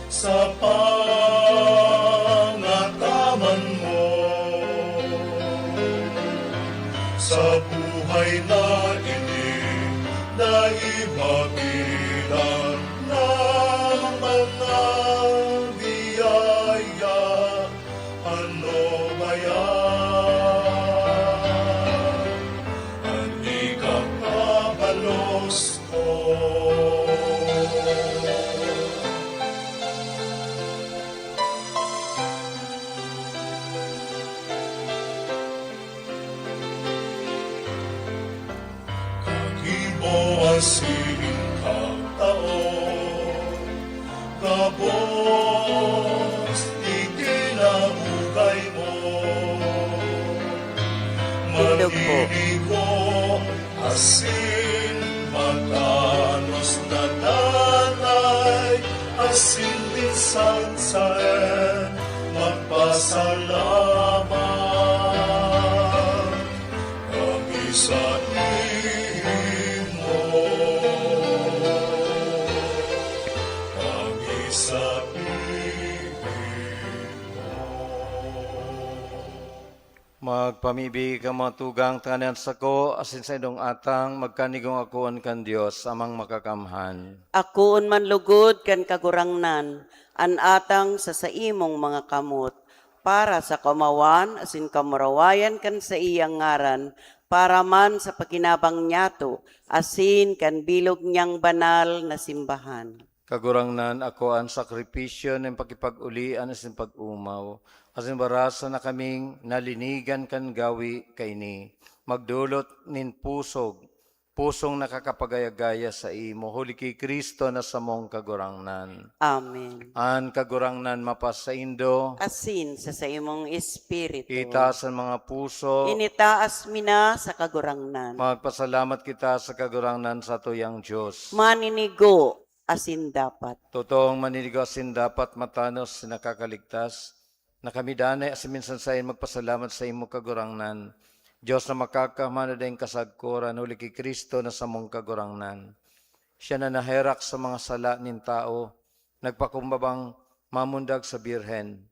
sa pangataman mo? Sa buhay na ini, dai mabilang na mga biyaya, ano Kagibo asin kagtao, gabos digdi na ugay mo. Tindog po. Maninigo asin matanos na danay, asin minsan saen magpasalamat. Kami sa imo, kami sa imo. Magpamibi ka, mga tugang, tanganing an sako asin saindong atang magkanigong akoon kan Dios, Amang Makakamhan. Akoon man lugod kan Kagurangnan an atang sa saimong mga kamot, para sa kaomawan asin kamurawayan kan saiyang ngaran, para man sa pakinabang niyato asin kan bilog niyang banal na simbahan. Kagurangnan, ako an sakripisyo nin pakipag-olian asin pag-omaw, asin barasa na kaming nalinigan kan gawi kaini, magdolot nin pusog, pusong nakakapagaya-gaya saimo, huli ki Cristo na samong Kagurangnan. Amen. An Kagurangnan mapasaindo. Asin sa saimong espiritu. Itaas an mga puso. Initaas mi na sa Kagurangnan. Magpasalamat kita sa Kagurangnan, satuyang Dios. Maninigo asin dapat. Totoong maninigo asin dapat, matanos, nakakaligtas, na kami danay asin minsan saen magpasalamat saimo, Kagurangnan, Dios na makakamhan na daing kasagkoran, huli ki Cristo na samong Kagurangnan. Siya na naherak sa mga sala nin tawo, nagpakumbabang mamundag sa Birhen.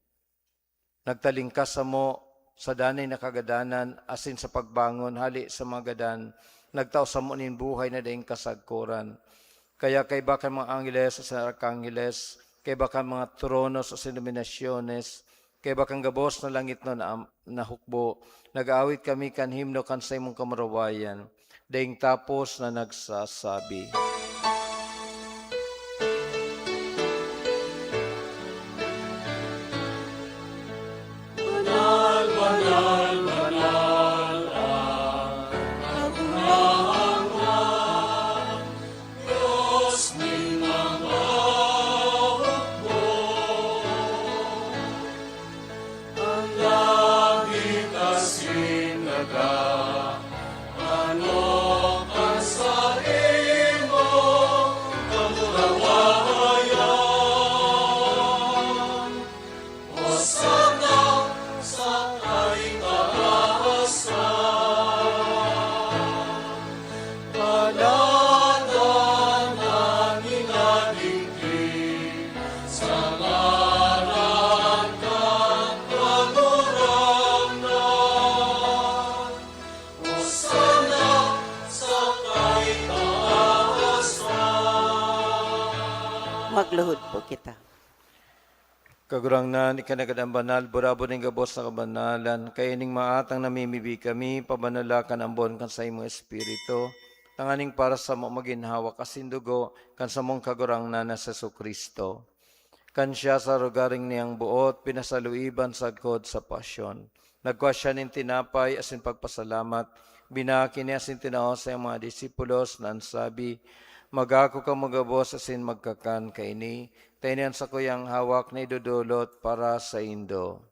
Nagtalingkas samo sa danay na kagadanan asin sa pagbangon hale sa mga gadan, nagtao samo nin buhay na daing kasagkoran. Kaya kaiba kan mga angheles asin arkangheles, kaiba kan mga tronos asin dominasyones, kaiba kan gabos na langitnon na am-, na hukbo, nag-aawit kami kan himno kan saimong kamurawayan, daing tapos na nagsasabi, "Banal, banal, banal an Kagurangnan, Dios nin mga hukbo." An langit asin daga, ano kan saimong kamurawayan. Hosana sa kaitaasan. Paladan an hinadingki sa ngaran kan Kagurangnan. Hosana sa kaitaasan. Magluhod po kita. Kagurangnan, ika na gadan banal, burabod nin gabos na kabanalan. Kaya ining maatang namimibi kami, pabanala kan ambon kan saimong Espiritu, tanganing para samo magin hawak asin dugo kan samong Kagurangnan na si Jesu-Cristo. Kan siya sa rogaring niyang boot, pinasaluiban sagkod sa pasyon. Nagkua siya nin tinapay asin pagpasalamat, binaki niya asin tinao sa iyang mga disipulos na an sabi, "Mag-ako kamo gabos asin magkakan kaini, ta ini an sakuyang hawak na idodolot para saindo."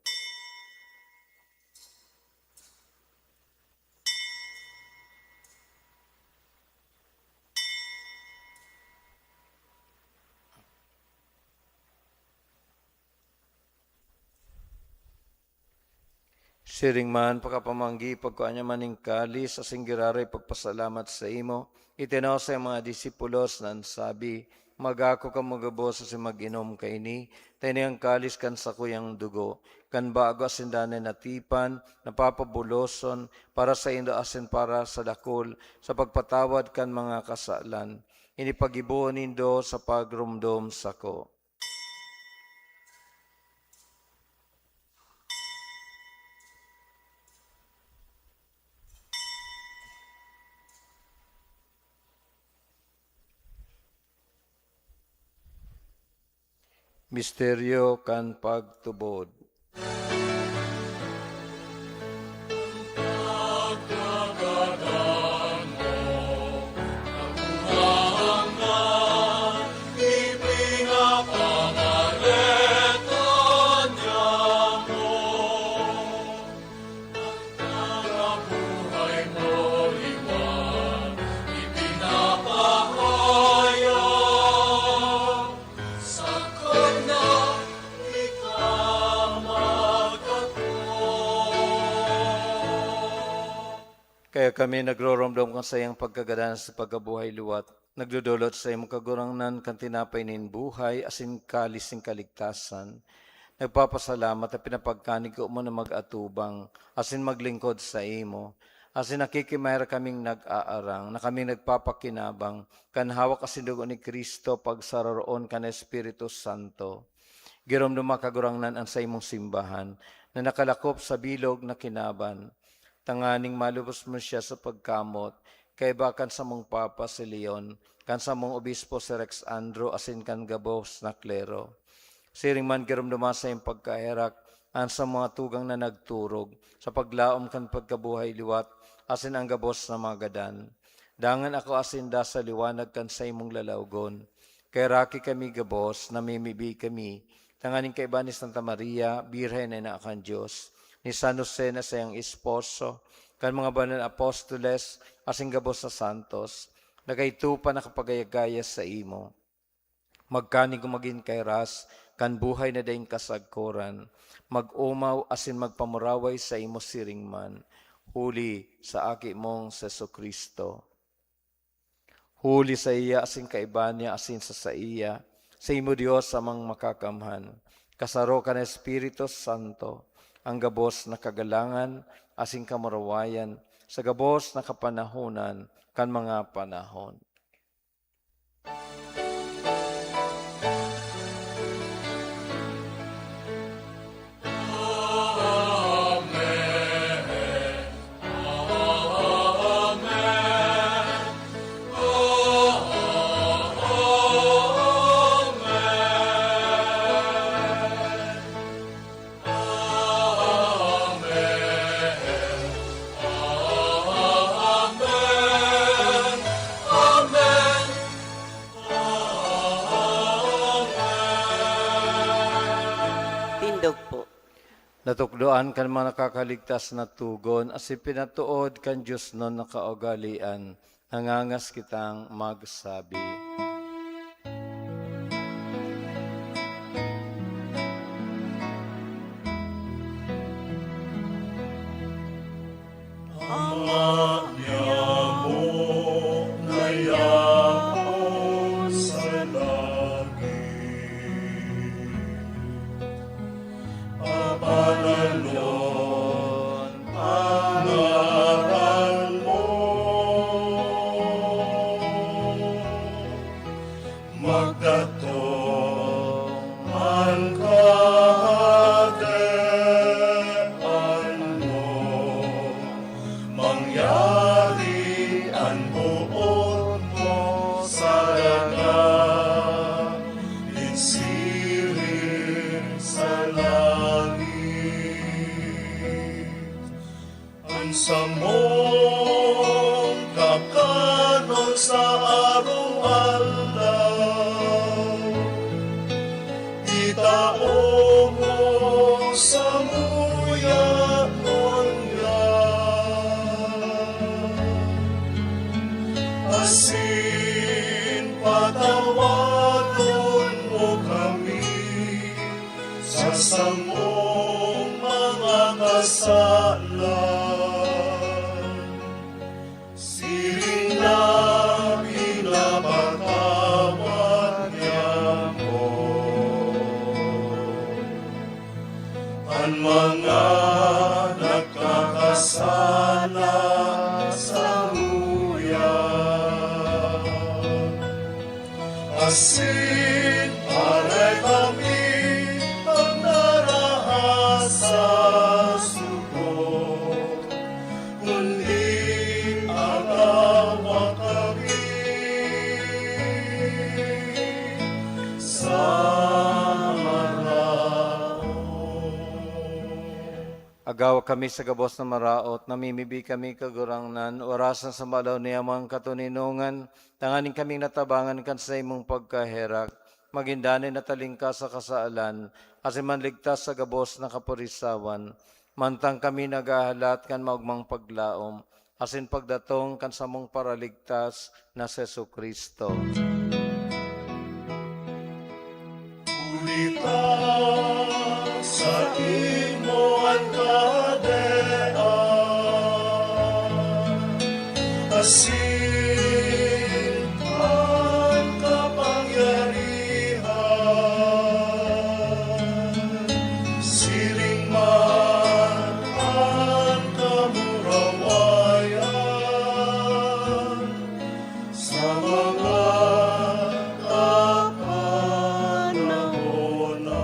Siring man, pakapamanggi, pagkua niya man nin kalis asin giraray pagpasalamat saimo, itinao sa mga disipulos na an sabi, "Mag-ako kamo gabos asin mag-inom kaini, ta ini an kalis kan sakuyang dugo, kan bago asin danay na tipan, na papabuloson para saindo asin para sa dakul, sa pagpatawad kan mga kasalan. Ini paggibohon nindo sa pagromdom sako." Misteryo kan pagtubod. Kaya kami nagroromdom kan saiyang pagkagadan sa pagkabuhay liwat, nagdodolot sa imong Kagurangnan kan tinapay nin buhay asin kalis nin kaligtasan. Nagpapasalamat ta pinapagkanig ka mo na mag-atubang asin maglingkod sa imo. Asin nakikimaherak kaming nag-aarang na kaming nagpapakinabang kan hawak asin dugo ni Cristo pagsararoon kan Espiritu Santo. Giromdoma, Kagurangnan, an saimong simbahan na nakalakop sa bilog na kinaban, tanganing malubos mo siya sa pagkamot, kaiba kan samong Papa si Leon, kan samong Obispo si Rex Andro, asin kan gabos na klero. Siring man, giromdoma sa iyong pagkaherak an sa mga tugang na nagturog sa paglaom kan pagkabuhay liwat asin an gabos na mga gadan. Dangan ako asin da sa liwanag kan saimong lalawgon. Kaheraki kami gabos, namimibi kami, tanganing kaiba ni Santa Maria, Birhen na ina kan Dios, ni San Jose na sayang esposo, kan mga banal na apostoles, asin gabos na santos, na kaidto pa nakapagayagaya sa imo. Magkanig o magin kairas kan buhay na daing kasagkoran, mag-omaw asin magpamuraway sa imo siring man, huli sa Aki mong Jesu-Cristo. Huli saiya asin kaiba niya asin sa saiya, sa imo Dios Amang Makakamhan, kasaro kan Espiritu Santo, ang gabos na kagalangan asin kamurawayan sa gabos na kapanahonan kan mga panahon. Tindog po. Natukdoan kan mga nakakaligtas na tugon, asin pinatood kan diosnon na kaugalean, nangangas kitang magsabi. Ama niamo na yaon sa langit, papananon an ngaran mo. Magdatong an Kahadean mo, mangyari an boot mo sa daga, nin siring sa langit. An samong kakanon sa araw-araw, itao mo samuya ngunyan, asin patawadon mo kami sa samong mga kasalan, siring na pinapatawad niamo an mga nagkakasala samuya. Asin aray kami pagdaraha sa sugod, kundi agawa kami sa Gawa kami sa gabos na maraot, namimibi kami, Kagurangnan, orasan sa malaw niya mga katoninongan, tanganing kaming natabangan kan saimong pagkaherak, magin danay na talingkas sa kasalan, asin manligtas sa gabos na kapurisawan. Mantang kami naghahalat kan maogmang paglaom, asin pagdatong kan samong Paraligtas na si Jesu-Cristo. Huli ta saimo an kahadean, asin an kapangyarihan, siring man an kamurawayan, sa mga kapanahon na.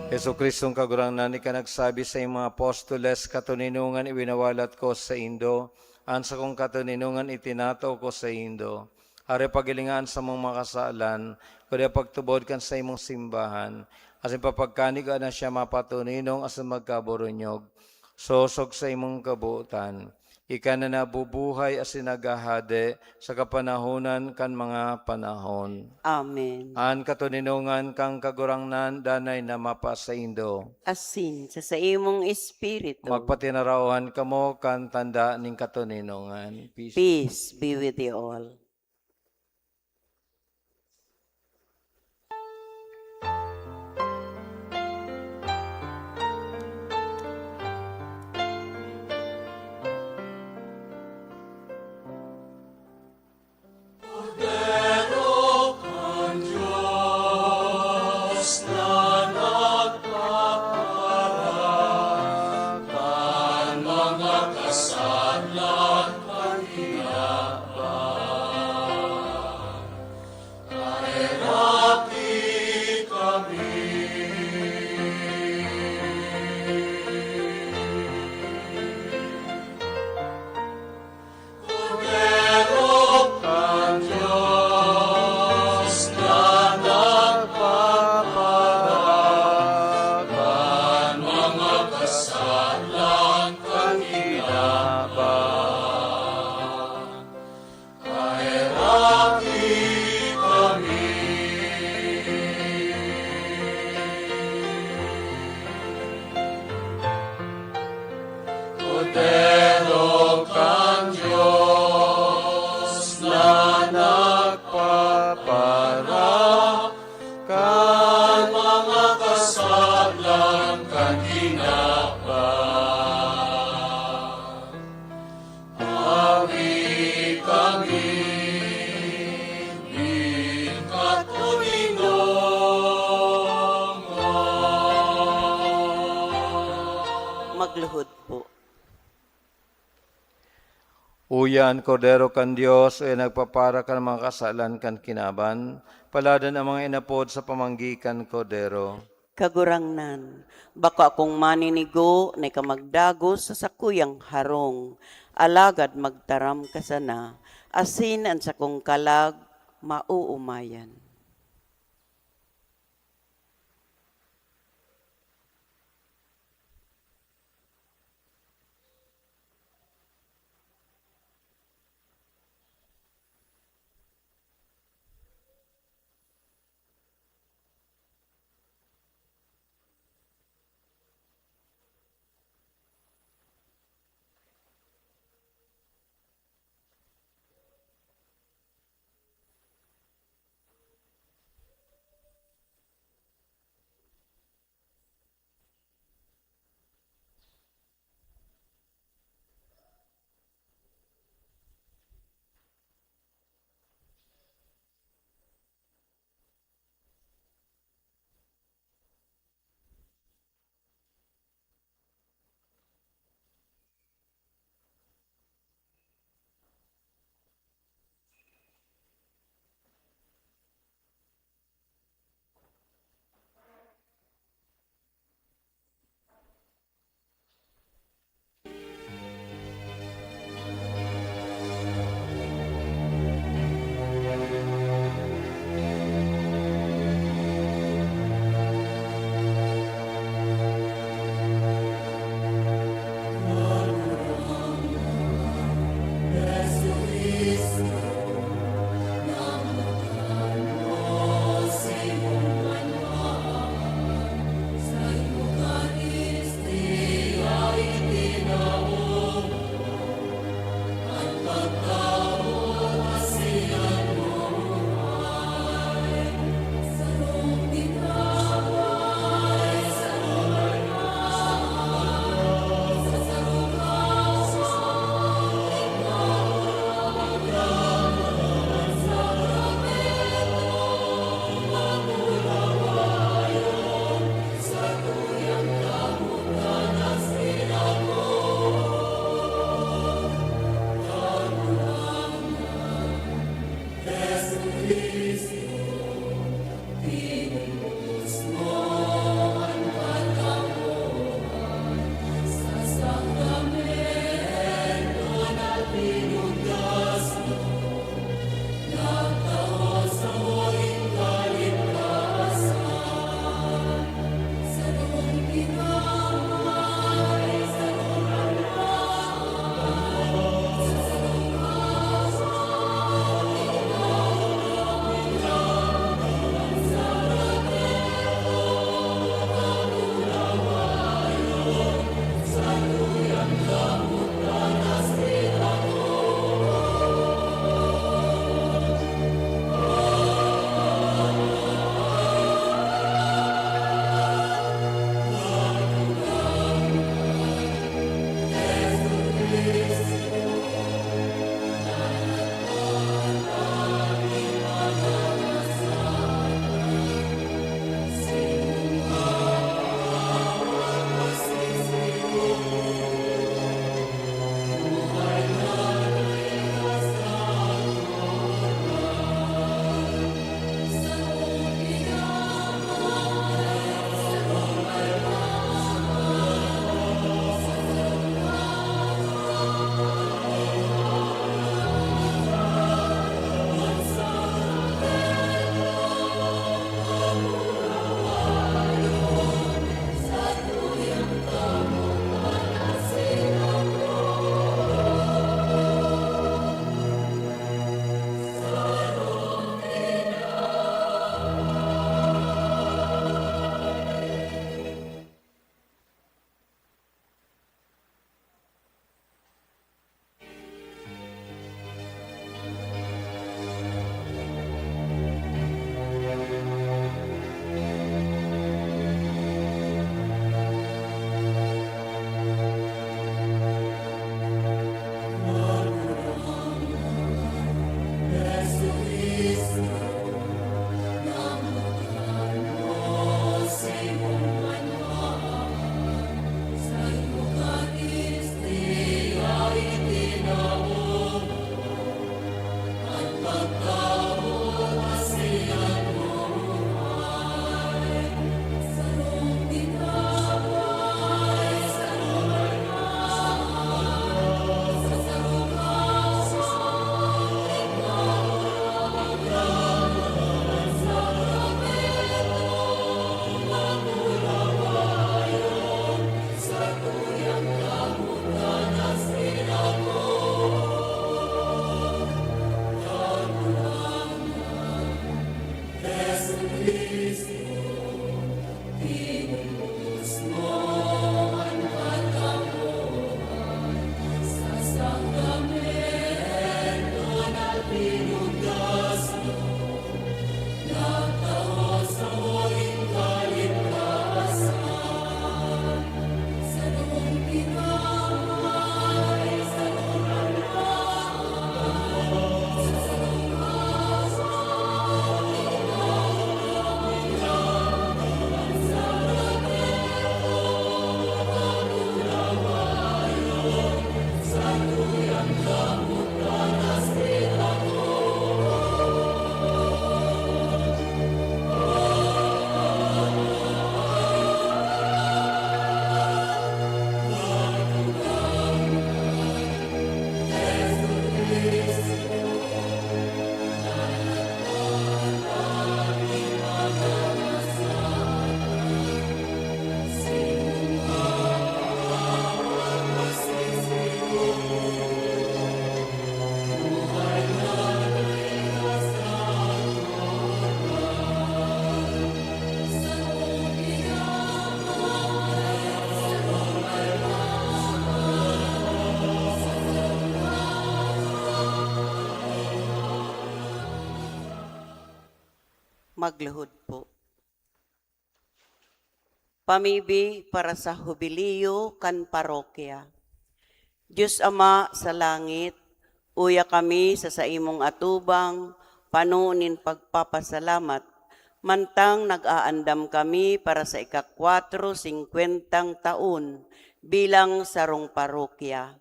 Jesu-Cristong Kagurangnan, ika nagsabi sa iyong mga apostoles, "Katoninongan iwinawalat ko saindo, an sakong katoninongan itinatao ko saindo." Ari paghilinga an samong mga kasalan, kundi pagtubod kan saimong simbahan, asin papagkaniga na siya mapatoninong asin magkaburunyog, sosog sa imong kabotan. Ika na nabubuhay asin naghahade sa kapanahonan kan mga panahon. Amen. An katoninongan kan Kagurangnan danay na mapasaindo. Asin sa saimong espiritu. Magpatinaraohan kamo kan tanda nin katoninongan. Peace. Peace be with you all. Kordero kan Dios na nagpapaharap kan mga kasadlan kan kinaban, kaheraki kami. Kordero kan Dios na nagpapaharap kan mga kasadlan kan kinaban, kaheraki kami. Kordero kan Dios na nagpapaharap kan mga kasadlan kan kinaban, hawi kami nin katoninongan. Magluhod po. Uya an Kordero kan Dios, uya nagpapaharap kan mga kasalan kan kinaban. Paladan an mga inapod sa pamanggi kan Kordero. Kagurangnan, bako akong maninigo na ika magdagos sa sakuyang harong, alagad magtaram ka sana, asin an sakong kalag maoomayan. Magluhod po. Pamibi para sa Hubileo kan parokya. Dios Ama sa langit, uya kami sa saimong atubang, pano nin pagpapasalamat, mantang nag-aandam kami para sa ika-kwatro singkwentang taon bilang sarong parokya.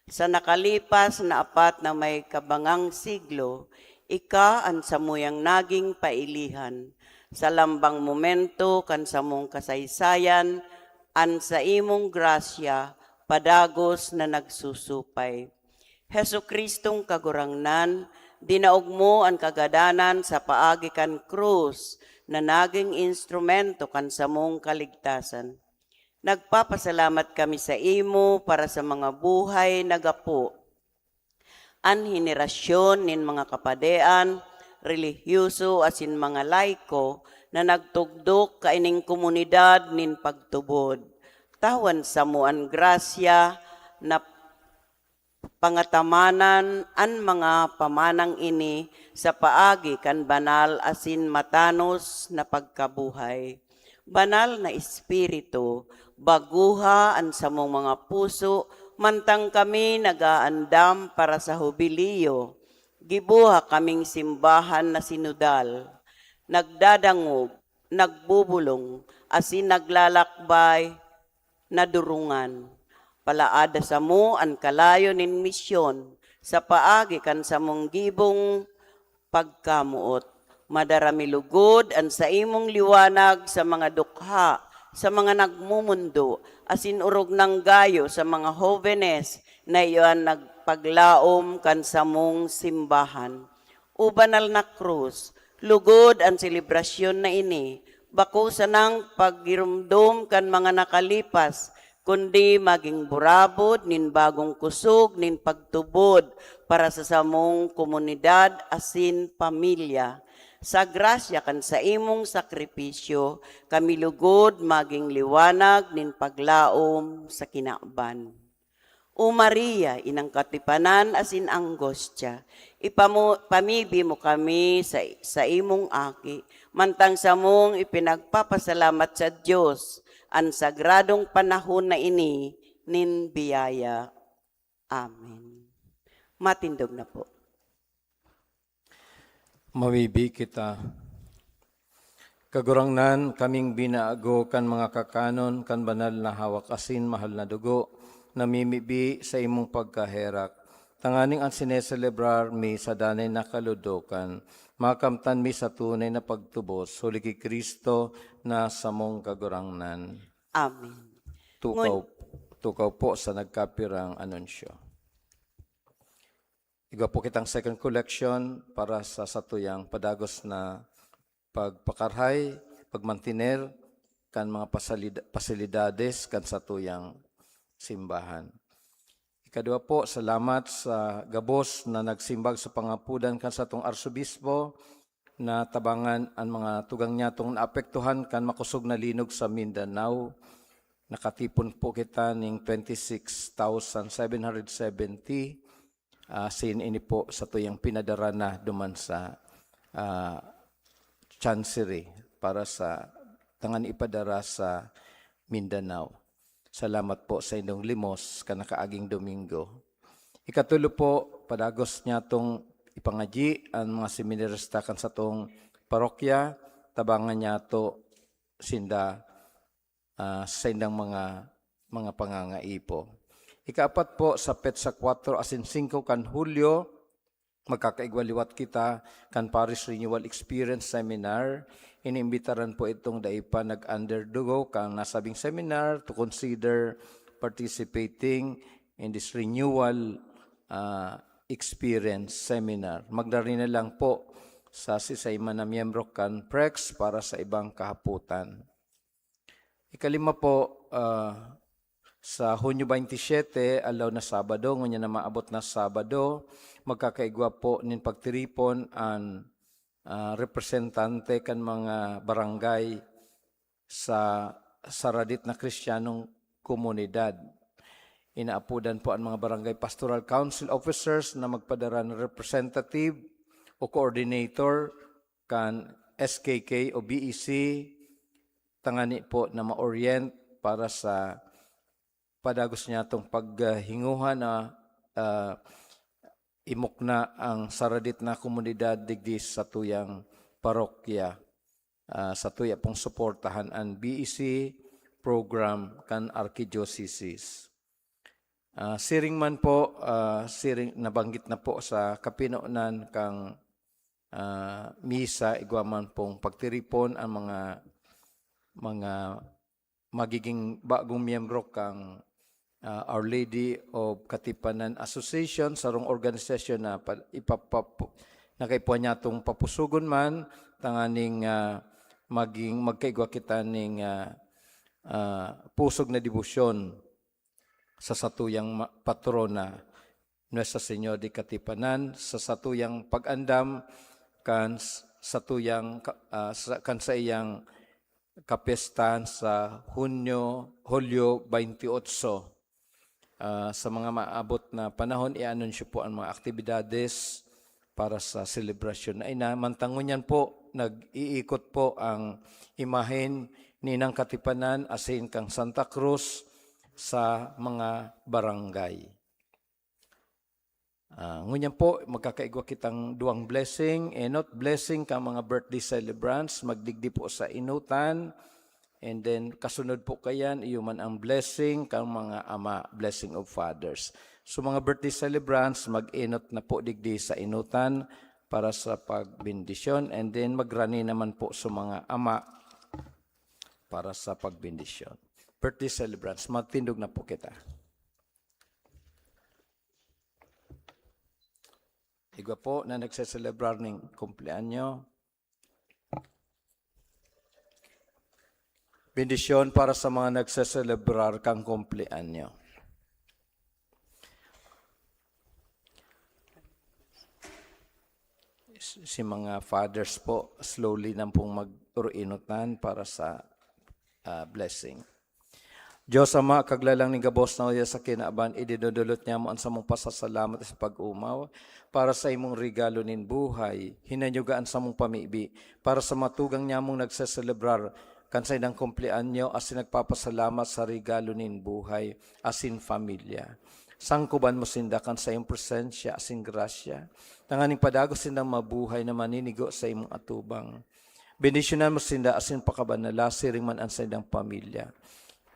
Sa nakalipas na apat na may kabangang siglo, ika an samuyang naging pailihan. Sa lambang momento kan samong kasaysayan, an saimong grasya padagos na nagsusupay. Jesu-Cristong Kagurangnan, dinaog mo an kagadanan sa paagi kan krus na naging instrumento kan samong kaligtasan. Nagpapasalamat kami sa imo para sa mga buhay na gapo. An henerasyon nin mga kapadean, relihiyoso asin mga laiko na nagtugdok kaining komunidad nin pagtubod. Tawan samo an grasya na pangatamanan an mga pamanang ini sa paagi kan banal asin matanos na pagkabuhay. Banal na Espiritu, baguha an samong mga puso, mantang kami nag-aandam para sa Hubileo. Giboha kaming simbahan na sinodal, nagdadangog, nagbubulong, asin naglalakbay na durungan. Palaada samo an kalayo nin misyon sa paagi kan samong gibong pagkamoot. Madara mi lugod an saimong liwanag sa mga dukha, sa mga nagmomondo, asin orog nang gayo sa mga hobenes na iyo an nagpaglaom kan samong simbahan. O banal na krus, lugod an selebrasyon na ini, bako sanang paggiromdom kan mga nakalipas, kundi magin burabod nin bagong kusog nin pagtubod para sa samong komunidad asin pamilya. Sa grasya kan saimong sakripisyo, kami lugod magin liwanag nin paglaom sa kinaban. O Maria, inang katipanan asin anggustya, ipamo-, pamibi mo kami sa, sa imong Aki, mantang samong ipinagpapasalamat sa Dios an sagradong panahon na ini nin biyaya. Amen. Matindog na po. Mawibi kita. Kagurangnan, kaming binago kan mga kakanon kan banal na hawak asin mahal na dugo, namimibi sa imong pagkaherak. Tanganing an sineselebrar mi sa danay na kaludokan, makamtan mi sa tunay na pagtubos, huli ki Cristo na samong Kagurangnan. Amen. Tukaw, Ngun- tukaw po sa nagkapirang anunsyo. Igwa po kitang second collection para sa satuyang padagos na pagpakarhay, pagmantiner kan mga pasalid-, pasilidades kan satuyang simbahan. Ikadua po, salamat sa gabos na nagsimbag sa pangapodan kan satong arsobispo na tabangan an mga tugang niyatong naapektuhan kan makosog na linog sa Mindanao. Nakatipon po kita ning twenty-six thousand seven hundred seventy, ah, sin ini po satuyang pinadara na duman sa, ah, Chancery para sa tangan ipadara sa Mindanao. Salamat po sa indong limos kan nakaaging Domingo. Ikatulo po, padagos niyatong ipangadyi an mga seminarista kan satong parokya, tabangan niyato sinda, ah, sa indang mga, mga pangangaipo. Ikaapat po, sa petsa kwatro asin singko kan Hulyo, magkakaigwa liwat kita kan Parish Renewal Experience Seminar. Iniimbitaran po itong dai pa nag-undergo kan nasabing seminar to consider participating in this renewal, ah, experience seminar. Magdari na lang po sa sisay man na miyembro kan PREX para sa ibang kahapotan. Ikalima po, ah, sa Hunyo twenty-seven, aldaw na Sabado, ngunyan na maabot na Sabado, magkakaigwa po nin pagtiripon an, ah, representante kan mga barangay sa saradit na Kristiyanong komunidad. Inaapodan po an mga barangay pastoral council officers na magpadara ng representative o coordinator kan S K K o B E C, tangani po na ma-orient para sa padagos niyatong paghinguha na, ah, imukna ang saradit na komunidad digdi sa satuyang parokya. Ah, satuya pong suportahan an B E C program kan Archdiocese. Ah, siring man po, ah, siring nabanggit na po sa kapinonan kang, ah, misa, igwa man pong pagtiripon ang mga, mga magiging bagong miyembro kang, ah, Our Lady of Katipanan Association, sarong organisasyon na pa-, ipapap-, na kaipuhan niyatong papusogon man, tanganing, ah, maging, magkaigwa kita ning, ah, ah, pusog na debosyon sa satuyang ma-, patrona, Nuestra Señora de Katipanan, sa satuyang pag-andam kan s-, satuyang ka-, ah, sa, kan saiyang kapyestahan sa Hunyo, Hulyo twenty-eight. Ah, sa mga maabot na panahon, i-anunsyo po ang mga aktibidades para sa selebrasyon na ina. Mantang ngunyan po, nag-iikot po ang imahen ni Inang Katipanan asin kan Santa Cruz sa mga barangay. Ah, ngunyan po, magkakaigwa kitang duwang blessing, enot, blessing kan mga birthday celebrants, magdigdi po sa enotan. And then, kasunod po kayan, iyo man ang blessing kan mga ama, blessing of fathers. So, mga birthday celebrants, mag-enot na po digdi sa enotan para sa pagbendisyon. And then, magrani naman po sa mga ama para sa pagbendisyon. Birthday celebrants, magtindog na po kita. Igwa po na nagseselebrar ning kumpleanyo. Bendisyon para sa mga nagseselebrar kan kumpleanyo. Si mga fathers po, slowly lang pong mag-uruinutan para sa, ah, blessing. Dios Ama, Kaglalang nin gabos na oya sa kinaban, idinodolot niamo an samong pasasalamat sa pag-omaw para sa imong regalo nin buhay. Hinanyuga an samong pamibi para sa matugang nyamong nagseselebrar kan saindang kumpleanyo asin nagpapasalamat sa regalo nin buhay asin pamilya. Sangkoban mo sinda kan saiyong presensya asin grasya, tanganing padagos sindang mabuhay na maninigo sa imong atubang. Bendisyonan mo sinda asin pakabanala, siring man an saindang pamilya.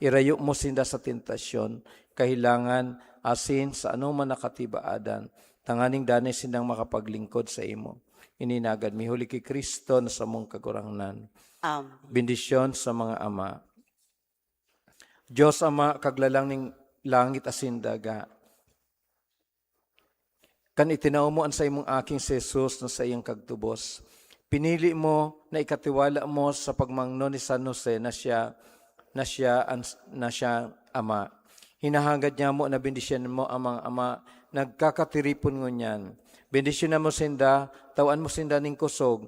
Irayo mo sinda sa tentasyon, kahelangan, asin sa anoman na katibaadan, tanganing danay sindang makapaglingkod saimo. Ini hinagad mi huli ki Cristo na samong Kagurangnan. Amen. Bendisyon sa mga ama. Dios Ama, Kaglalang nin langit asin daga, kan itinao mo an saimong Aking si Jesus na saiyang kagtubos, pinili mo na ikatiwala mo sa pagmangno ni San Jose na siya, na siya an, na siya ama. Hinahangad nyamo na bendisyonan mo ang mga ama nagkakatiripon ngunyan. Bendisyonan mo sinda, tawan mo sinda nin kusog,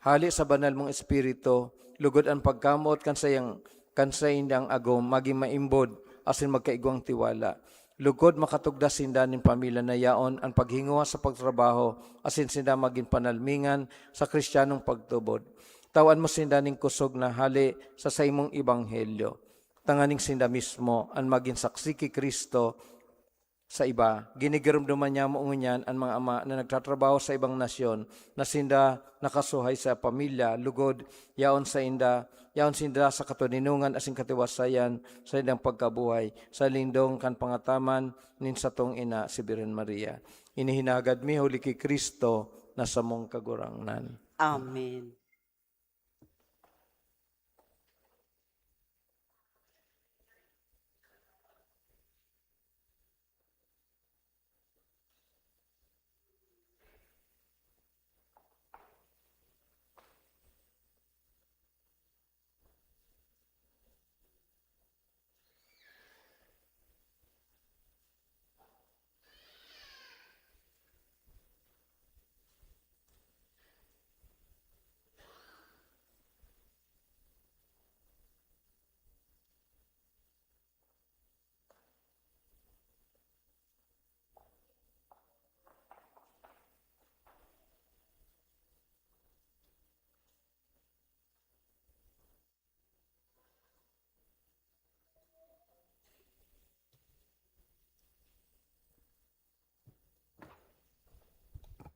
hale sa banal mong Espiritu, lugod an pagkamoot kan saiyang, kan saindang agom magin maimbod asin magkaigwang tiwala. Lugod makatugda sinda nin pamilya na yaon an paghingowa sa pagtrabaho asin sinda magin panalmingan sa Cristianong pagtubod. Tawan mo sinda nin kusog na hale sa saimong ebanghelyo, tanganing sinda mismo an magin saksi ki Cristo sa iba. Ginigiromdoman nyamo ngunyan an mga ama na nagtatrabaho sa ibang nasyon na sinda nakasuhay sa pamilya, lugod, yaon sainda, yaon sinda sa katoninongan asin katiwasayan sa saindang pagkabuhay, sa lindong kan pangataman nin satong ina, si Birhen Maria. Ini hinagad mi huli ki Cristo na samong Kagurangnan. Amen.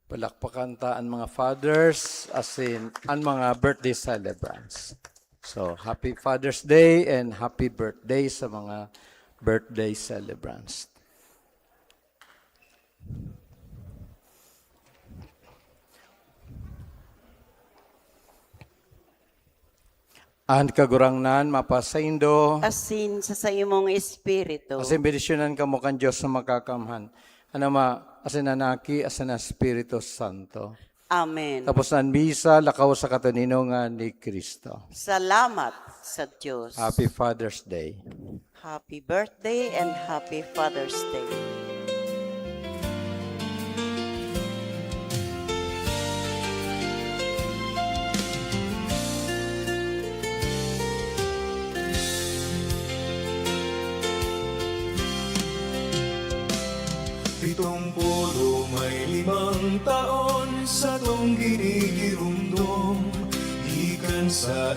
Palakpakan ta an mga fathers, as in, an mga birthday celebrants. So, happy Father's Day and happy birthday sa mga birthday celebrants. An Kagurangnan mapasaindo. Asin sa saimong espiritu. Asin bendisyonan kamo kan Dios na Makakamhan, an Ama, asin an Aki, asin an Espiritu Santo. Amen. Tapos na an misa, lakaw sa katoninongan ni Cristo. Salamat sa Diyos. Happy Father's Day. Happy birthday and happy Father's Day. Pitong polo may limang taon satong ginigiromdom, gikan sa